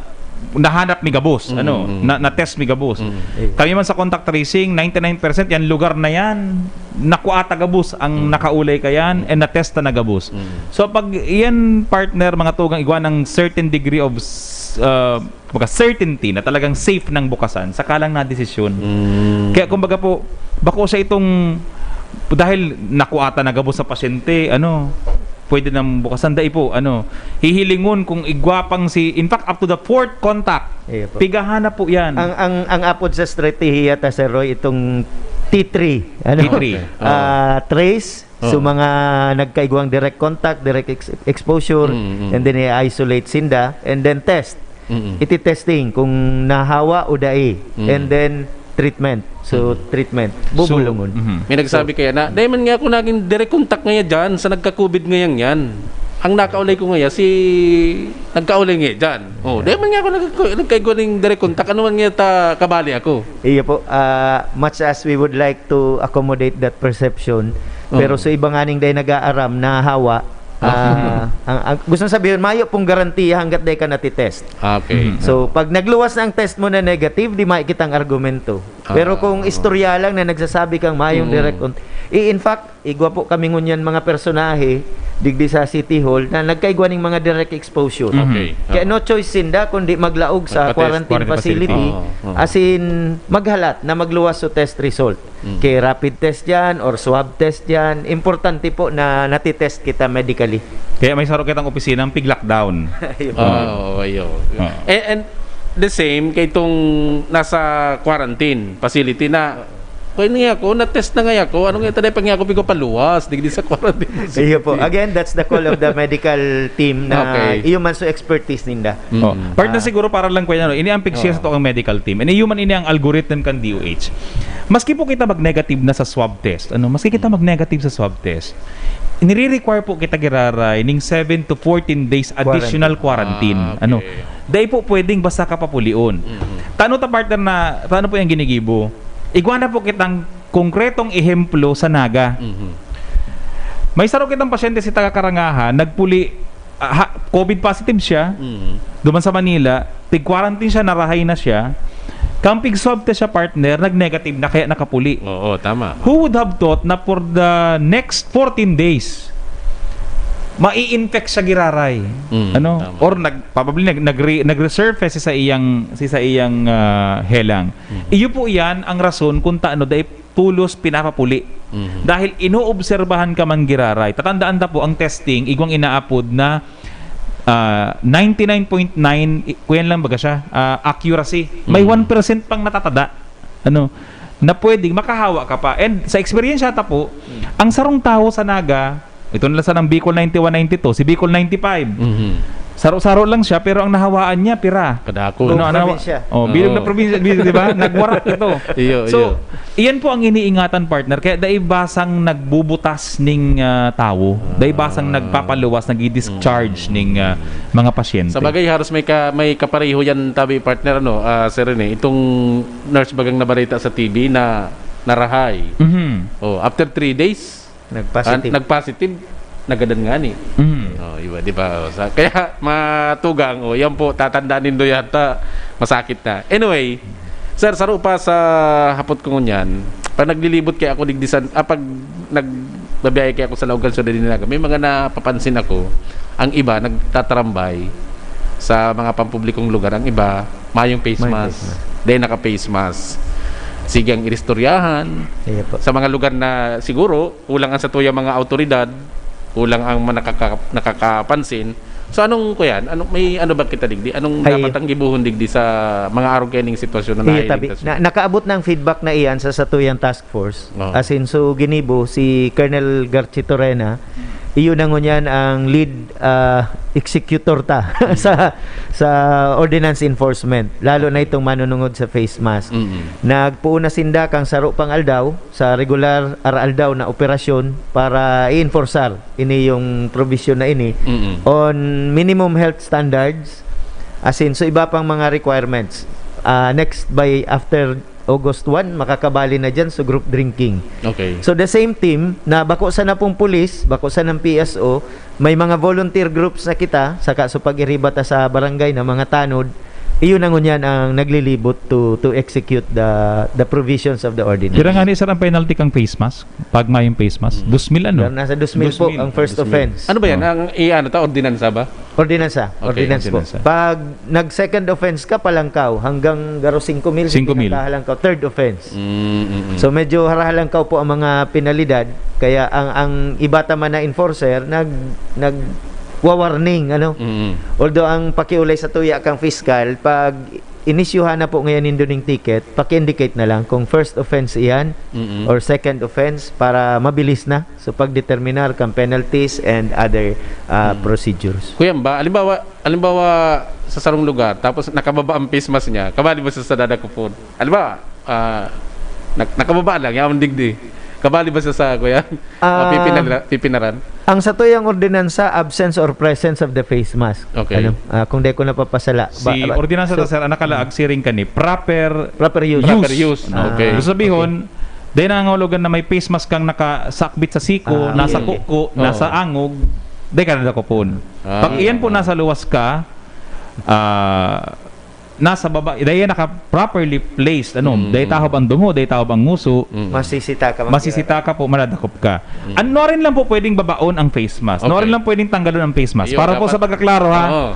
nahanap mi gabos, Mm, ano, mm. na, na-test mi gabos. Mm. Kami man sa contact tracing, ninety-nine percent yan lugar na yan, nakuha ta gabos ang Mm. nakaulay kayan, Mm. and na-test ta na gabos. Mm. So, pag yan, partner, mga tugang, igwa ng certain degree of s-, uh, kumbaga, certainty na talagang safe ng bukasan, saka lang na desisyon. Mm. Kaya, kumbaga po, bako sa itong, dahil nakuha ta na gabos sa pasyente, ano, pwede nang bukasan, dai po, ano, hihilingon kung igwa pang si, in fact, up to the fourth contact, Iya po. pigahanap po yan. Ang, ang, ang apod sa estratehiya ta, Sir Roy, itong T three, ano? T three. Ah, Oo. trace, so Oo. mga nagkaigwang direct contact, direct ex-, exposure, Mm, mm. and then i-isolate sinda, and then test. Mm. Iti-testing kung nahawa o dai, Mm. and then treatment. So, Mm. treatment. So, Bubulungon. mhm. May nagsabi So, kaya na, "Dai man nga ako naging direct contact ngaya dyan sa nagka-covid ngayang yan. Ang nakaulay ko ngaya, si nagkaulay ngaya dyan. Oh, dai man nga ako nagka-, nagkaigwa ning direct contact. Ano man nga ta kabali ako?" Iyo po, ah, much as we would like to accommodate that perception, Oh. pero sa iba nganing dai nag-aaram, nahawa, Oh. ah, ang, ang, gusto sabihin, mayo pong garantiya hanggat dai ka natitest. Okay. Mhm. So, pag nagluwas na ang test mo na negative, di makikita ang argumento. Pero Ah, kung oo. istorya lang na nagsasabi kang mayong Mm. direct con-, i-, in fact, igwa po kami ngunyan mga personahe digdi sa City Hall na nagkaigwa ning mga direct exposure. Okay. Mhm. Kaya Oo. no choice sinda kundi maglaog sa Magpa-test, quarantine quarantine facility, facility. Oo, oo. as in, maghalat na magluwas so test result. Mm. Kay rapid test yan or swab test yan, importante po na natitest kita medically. Kaya may saro kitang opisina ang pig-lockdown. Ayun. Ah, oo, ayun. Ah. And, and the same kay itong nasa quarantine facility na, kaya niya ako, na-test na nga ako, ano nga tayo pag niya ako pigo paluwas, digdi sa quarantine facility. Iyo po. Again, that's the call of the medical team na Okay. iyo man so expertise ninda. Mm. Oh, partner, Ah. siguro para lang kuya, no, ini ang pig-share Oo. sa to ang medical team. And iyo man ini ang algorithm kan D O H. Maski po kita mag-negative na sa swab test, ano, maski kita Mm. mag-negative sa swab test, nire-require po kita giraray ning seven to fourteen days additional Quarantine. quarantine. Ah, Ano, okay. dai po pwedeng basta ka papulion. Mm. Tano ta, partner, na, tano po yung ginigibo? Igwa na po kitang konkretong ehemplo sa Naga. Mhm. May saro kitang pasyente si taga Karangahan, nagpuli, ah, ha, covid positive siya, Mhm. duman sa Manila, tig-quarantine siya, narahay na siya. Kang pig-swab test siya, partner, nag-negative na, kaya nakapuli. Oo, tama. Who would have thought na for the next fourteen days, mai-infect siya giraray? Mm, ano? Tama. Or nag-, probably nag-, nagre-, nagresurface sa iyang, sa iyang, ah, helang. Mhm. Iyo po yan ang rason kung taano dai tolos pinapapuli. Mhm. Dahil inoobserbahan ka man giraray. Tatandaan ta po, ang testing, igwang inaapod na, ah, ninety nine point nine, i-, kuyan lang baga siya, ah, accuracy. May Mhm. one percent pang natatada. Ano, na pwedeng makahawa ka pa. And sa eksperyensya ta po, Mhm. ang sarong tawo sa Naga, ito na lang sanang Bicol ninety-one ninety-two, si Bicol ninety-five. Mhm. Saro-saro lang siya, pero ang nahawaan niya, pira. Kadako. Ano, Buong ano, probinsya. oh, bilog na Oo. probinsya, bilog, di ba? Nagwarak ito. Iyo, So, iyo. iyan po ang iniingatan, partner. Kaya dai basang nagbubutas ning, ah, tawo. Dai basang Ah. nagpapaluwas, nagdi-discharge Mm. ning, ah, mga pasyente. Sa bagay, halos may ka-, may kapareho yan, tabi, partner, ano, ah, Sir Rene, itong nurse bagang nabarita sa T V na narahay. Mhm. Oh, after three days, Nag-positive. Ah, nag-positive, nagadan ngani. Mm. Oh, iba, di ba? Oh, sa, kaya matugang, oh, yan po, tatandaan nindo yata, masakit na. Anyway, sir, saro pa sa hapot ko ngunyan, pag naglilibot kaya ako digdi sa, ah, pag nagbabiyahe kaya ako sa Laogan, Ciudad de Naga, may mga napapansin ako, ang iba nagtatarambay sa mga pampublikong lugar, ang iba mayong face May mask, face mask. Dahil naka-face mask. Sige ang iristoryahan. Iya po. Sa mga lugar na siguro, kulang ang satuyang mga awtoridad, kulang ang mga nakaka-, nakakapansin. So, anong, kuyan? Anong, may ano ba kita digdi? Anong Ay. dapat ang gibohon digdi sa mga arog kaining sitwasyon na Iya, tabi. nahiligtas? Na, nakaabot na ang feedback na iyan sa satuyang task force. Oo. As in, so, ginibo si Colonel Garchitorena, iyo na ngunyan ang lead, ah, executor ta sa, sa ordinance enforcement, lalo na itong manunungod sa face mask. Mm-mm. Nagpoon na sinda kan saro pang aldaw, sa regular araaldaw na operasyon para i-enforcear ini yung provision na ini Mm-mm. on minimum health standards, as in, so iba pang mga requirements. Ah, next, by after August one, makakabali na dyan sa group drinking. Okay. So, the same team na bako sana pong pulis, bako sana ng P S O, may mga volunteer groups na kita, saka sa pag-iriba ta sa barangay na mga tanod, iyon na ngunyan ang naglilibot to, to execute the, the provisions of the ordinance. Pira ngani, sir, ang penalty kang face mask? Pag mayong face mask? Mm. Dos mil, ano? Pero nasa dos mil po Dos mil. ang first Dos mil. offense. Ano ba yan? Oh. Ang, i-ano ta, ordinansa ba? Ordinansa. Okay, Ordinance po. ordinansa. Pag nag-second offense ka, palangkaw, hanggang garo singko mil sa Singko mil. pinakahalangkaw, third offense. Mm, mm, mm. So, medyo harahalangkaw po ang mga penalidad. Kaya ang, ang iba ta man na enforcer, nag-, nagwa-warning, ano? Mm. Although ang pakiolay sa tuya kang fiscal, pag inisyuhan na po ngayon nindo ning ticket, paki-indicate na lang kung first offense iyan Mm-mm. or second offense para mabilis na sa pagdeterminar kan penalties and other, ah, Mm. procedures. Kuya, ba, halimbawa, halimbawa, sa sarong lugar, tapos nakababa ang face mask niya, kabali ba siya sa dadakopon? Halimbawa, ah, nak-, nakababa lang, yaon digdi. Kabali ba siya sa, kuya? Ah, Ah, pipinala-, pipinaran? Ang satuyang ordinansa, absence or presence of the face mask. Okay. Ano? Ah, kung di ko napapasala. Si Ba-, ba-, ordinansa so ta, sir, ang nakalaag siring kani, proper Proper use. Proper use. Ah, Okay. Gusto sabihon, okay. dahil nangangahulugan na may face mask kang nakasakbit sa siko, Ah, nasa okay. kuko, Oo. nasa angog, di ka nadakopon. Ah. Pag iyan po nasa luwas ka, ah, nasa baba, dahil naka properly placed, ano, Mm. dahil tahob ang dungo, dahil tahob ang nguso, Mm. Masisita ka, Masisita ka po, maladakop ka. Mm. Ano rin lang po pwedeng babaon ang face mask. Okay. Ano rin lang pwedeng tanggalon ang face mask. Iyo, Para po dapat. sa pagkaklaro, ha? Oo.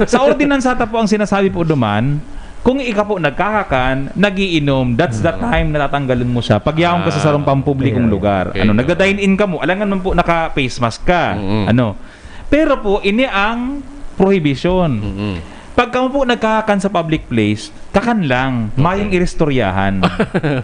Sa ordinansa ta po ang sinasabi po duman, kung ika po nagkakakan, nagiinom, that's the Ah. time na tatanggalon mo siya. Pag yaon ka sa Ah. sarong pampublikong Iya, iya. lugar. Okay, Ano, oo. nagda-dine-in ka mo, alangan man po naka-face mask ka. Mm-mm. Ano? Pero po, ini ang prohibition. Mm-mm. Pag kamo po nagkakakan sa public place, kakan lang. Okay. Mayong iristoryahan.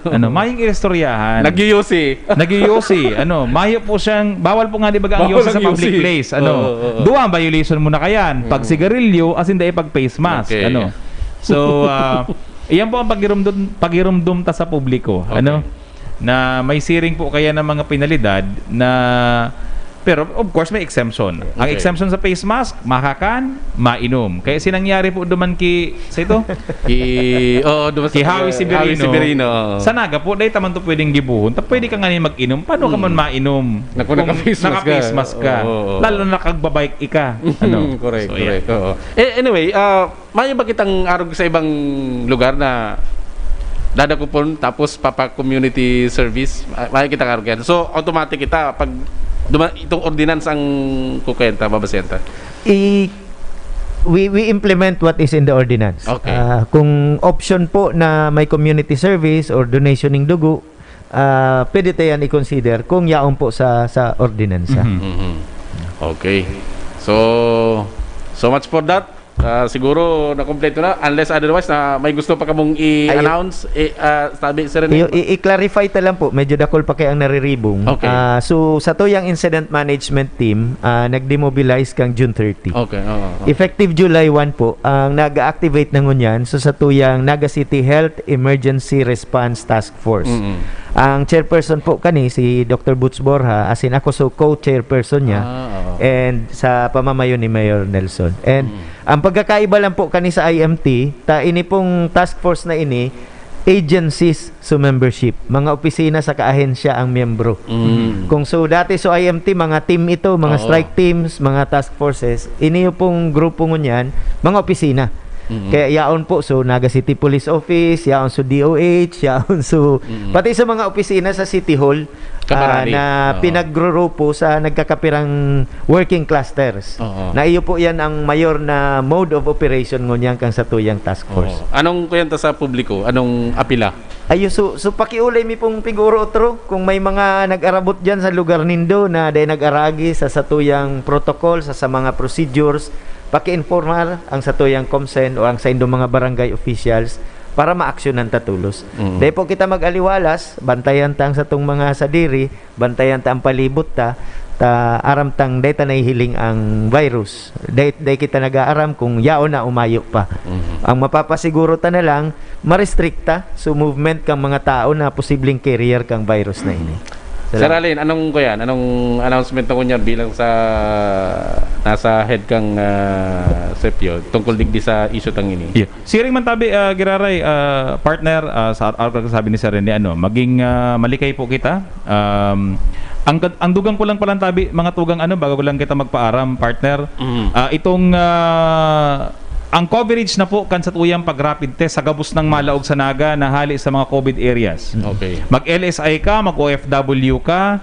Ano, mayong iristoryahan. Nagyuyusi. Nagyuyusi. Ano, mayo po siyang, bawal po nga, di ba, ang Bawal yusi ang sa public yusi. place. Ano, Oo, oo, oo. duwa ang violation mo na kayan. Pag Mm. sigarilyo, as in, dai pag face mask. Okay. Ano. So, ah, iyan po ang paghirumdom, paghirumdom ta sa publiko. Okay. Ano? Na may siring po kaya ng mga penalidad na, pero of course may exemption. Ang Okay. exemption sa face mask, makakan, mainom. Kaya sinangyari po duman ki, sa ito? Ki, oo, duman sa Ki Hawi Hawi Severino. Severino, oo. Sa Naga po, dahil taman to pwedeng gibuhon. Ta pwede ka nga ni mag-inom. Paano ka man Hmm. mainom Naku, kung naka-face mask ka. naka-face mask ka? Oo, oo, oo. Lalo na nakagbabike ika. Ano? Correct, So, correct. yan. Oo. Eh, anyway, ah, Mayo ba kitang arog sa ibang lugar na dadakopon, tapos papa-community service. Ah, makikita ka rin. So, automatic kita, pag duma-, itong ordinance ang kukwenta, babasenta. I, we, we implement what is in the ordinance. Okay. Ah, kung option po na may community service or donation ng dugo, ah, pwede ta yan i-consider kung yaon po sa sa ordinansa. Mhm. Mhm. Okay. So, so much for that. Ah, siguro nakompleto na, unless otherwise na may gusto pa kamong i-announce, eh, ah, sabi, Sir Rene? I, i, i-clarify ta lang po, medyo dakol pa kaya ang nariribong. Okay. Ah, so, sa tuyang incident management team, ah, nag-demobilize kang June thirty. Okay, oo. oo. Effective July one po, ang nag-activate na ngunyan, so sa tuyang Naga City Health Emergency Response Task Force. Mm-mm. Ang chairperson po kani, si Doctor Boots Borja, as in ako, so co-chairperson niya. Ah, oo. And sa pamamayo ni Mayor Nelson. And Mm. ang pagkakaiba lang po kani sa I M T, ta ini pong task force na ini, agencies so membership, mga opisina sa kaahensya ang miyembro. Mm. Kung so dati so I M T, mga team ito, mga Oo. strike teams, mga task forces, ini yung pong grupo ngunyan, mga opisina. Mm. Kaya yaon po, so Naga City Police Office, yaon so D O H, yaon so, Mm. pati sa mga opisina sa City Hall, Kabarali. ah, na Oo. pinagrurupo sa nagkakapirang working clusters. Oo. Na iyo po yan ang mayor na mode of operation ngunyan kang sa tuyang task force. Oo. Anong kwenta sa publiko? Anong apila? Ayo, so, so pakiulay mi pong piguro otro, kung may mga nag-arabot dyan sa lugar nindo na dahil nag-aragi sa satuyang protocol, sa, sa mga procedures, pakiinformar ang satuyang COMCEN o ang sa indong mga barangay officials para maaksyonan ta tolos. Mm. Dahil po kita mag-aliwalas, bantayan ta ang satong mga sadiri, bantayan ta ang palibot ta, ta aram tang deta nahihiling ang virus. Dahil, dahil kita nag-aaram kung yaon na umayo pa. Mhm. Ang mapapasiguro ta na lang, marestrikta so movement kang mga tao na posibleng carrier kang virus na ini. Sir Alin, anong kuyan? Anong announcement na kunyan bilang sa nasa head kang ah, Sepio tungkol digdi sa issue tang ini? Yeah. Siring man tabi, ah, Giraray, ah, partner, ah, sa araw sabi ni Sir Rene, ano, maging ah, malikay po kita. Um, ang, ang dugang ko lang palang tabi, mga tugang, ano, bago ko lang kita magpaaram, partner. Mhm. Ah, itong ah, ang coverage na po kan sa tuyang pag-rapid test sa gabos ng malaog sa Naga na hali sa mga COVID areas. Okay. Mag-L S I ka, mag-O F W ka,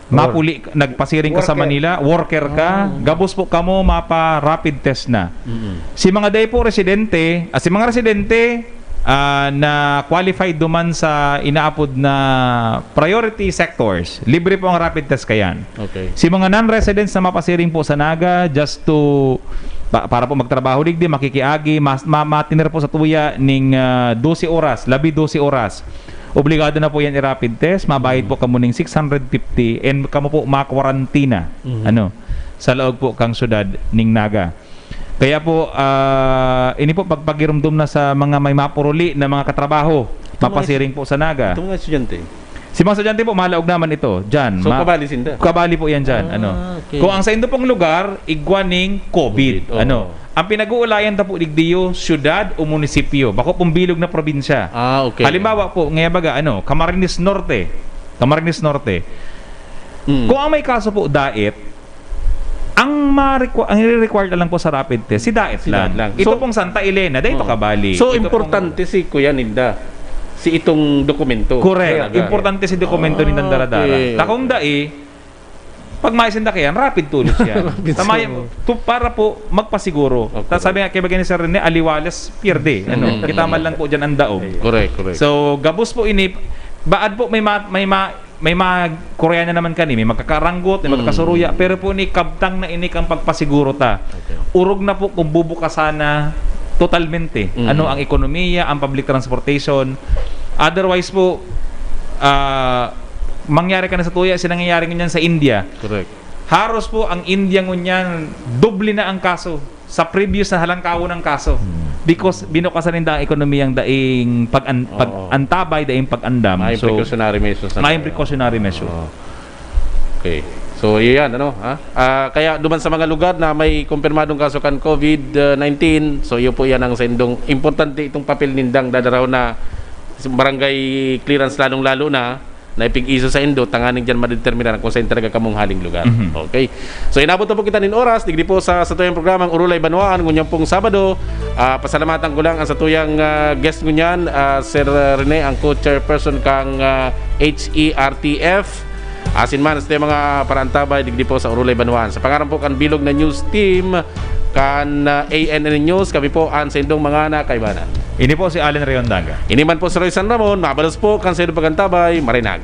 mapuli, nagpasiring ka sa Worker. Manila, worker ka, gabos po kamo mapa-rapid test na. Mm. Si mga dai po residente, ah, si mga residente ah, na qualified duman sa inaapod na priority sectors, libre po ang rapid test kayan. Okay. Si mga non-residents na mapasiring po sa Naga, just to, pa- para po magtrabaho digdi, makikiagi, mas, ma, matiner po sa tuya ning ah, dose oras, labi dose oras. Obligado na po yan i-rapid test, mabayad po kamo ning six hundred fifty and kamo po makwarantina, Mhm. ano, sa laog po kang syudad ning Naga. Kaya po, ah, ini po pagpagirumdom na sa mga may mapuruli na mga katrabaho, Itong mga mapasiring po sa Naga. Itong mga estudyante. Si mga estudyante po, malaog naman ito. Diyan, So, ma- kabali sinda? Kabali po yan dyan. Ah, ano. Okay. Kung ang sa indo pong lugar, igwa ning COVID. COVID, oo. Ano. Ang pinag-uulayan ta po digdiyo, syudad o munisipyo. Bako pong bilog na probinsya. Ah, okay. Halimbawa po, ngayon baga, ano, Camarines Norte. Camarines Norte. Mm. Kung ang may kaso po, dait, ang ma-requ- ang i-require na lang po sa rapid test, si dait Si lang. dait lang. Ito So, pong Santa Elena, dahil Oo. kabali. So, Ito pong- importante si Kuya Ninda. Si itong dokumento. Correct. Talaga. Importante si dokumento Ah, ni Dandaradara. okay. Takong dai, pag maisinda kaya, rapid tulos yan. Rapid Tamay, tulos. to, para po magpasiguro. Okay. Tapos sabi nga kay bagay ni Sir Rene, aliwales, pierde. Ano, Mm. kita man lang po dyan ang daog. Correct, correct. So, gabos po ini, baad po may ma, may ma, may mga Koreana naman kani, may magkakaranggot, may Mm. magkakasuruya, pero po ni kabtang na ini kang pagpasiguro ta. Okay. Urog na po kung bubukasana totalmente. Mm. Ano ang ekonomiya, ang public transportation. Otherwise po, ah, mangyari ka na sa tuya, si nangyayari ngunyan sa India. Correct. Haros po ang India ngunyan, doble na ang kaso sa previous na halangkawo ng kaso. Because binukasan ninda ang ekonomiyang daing pag-an- Oo. pag-antabay, daing pag-andam. May So, precautionary measures na may tayo. Precautionary measure. Oo. Okay. So, iyan, ano, ha? Ah, kaya duman sa mga lugar na may kumpirmadong kaso kan COVID nineteen, so iyo po yan ang sa indong importante itong papel nindang dadaraw na barangay clearance, lalong-lalo na na ipig-iso sa indo, tanganing diyan madeterminar kung saan talaga kamong haling lugar. Mhm. Okay. So, inabot na po kita nin oras, digdi po sa satuyang programang Orolay Banwaan, ngunyan pong Sabado. Ah, pasalamatan ko lang ang satuyang ah, guest ngunyan, ah, Sir Rene, ang co-chairperson kang ah, H E R T F. Asin man, sa mga paraantabay, digdi po sa Orolay Banwaan. Sa pangaran po kan bilog na news team, kan ah, A N N News, kami po ang saindong mga nakaibanan. Ini po si Allen Riondaga. Ini man po si Roy San Ramon, mabalos po kan saindong pagantabay, marinag.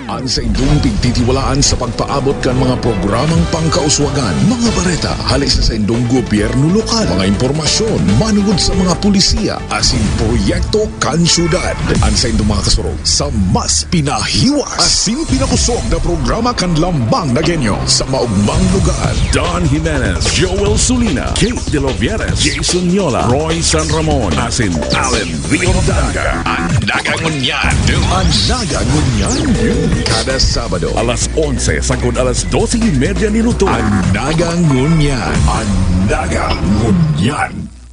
Ang saindong pigtitiwalaan sa pagpaabot kan mga programang pangkauswagan, mga bareta, hali sa saindong gobyerno lokal, mga impormasyon, manungod sa mga pulisiya, asin proyekto kan syudad. Ang saindong mga kasurog sa mas pinahiwas asin pinakusog na programa kan Lambang na Genyo sa maugmang lugar. Don Jimenez, Joel Sulina, Kate De Lovieres, Jason Yola, Roy San Ramon, asin Allen Riondaga. Ang Naga Ngunyan. Ang Naga Ngunyan. Kada Sabado. Alas onse sagkod alas dose y media nin udto. Ang Naga Ngunyan. Ang Naga Ngunyan.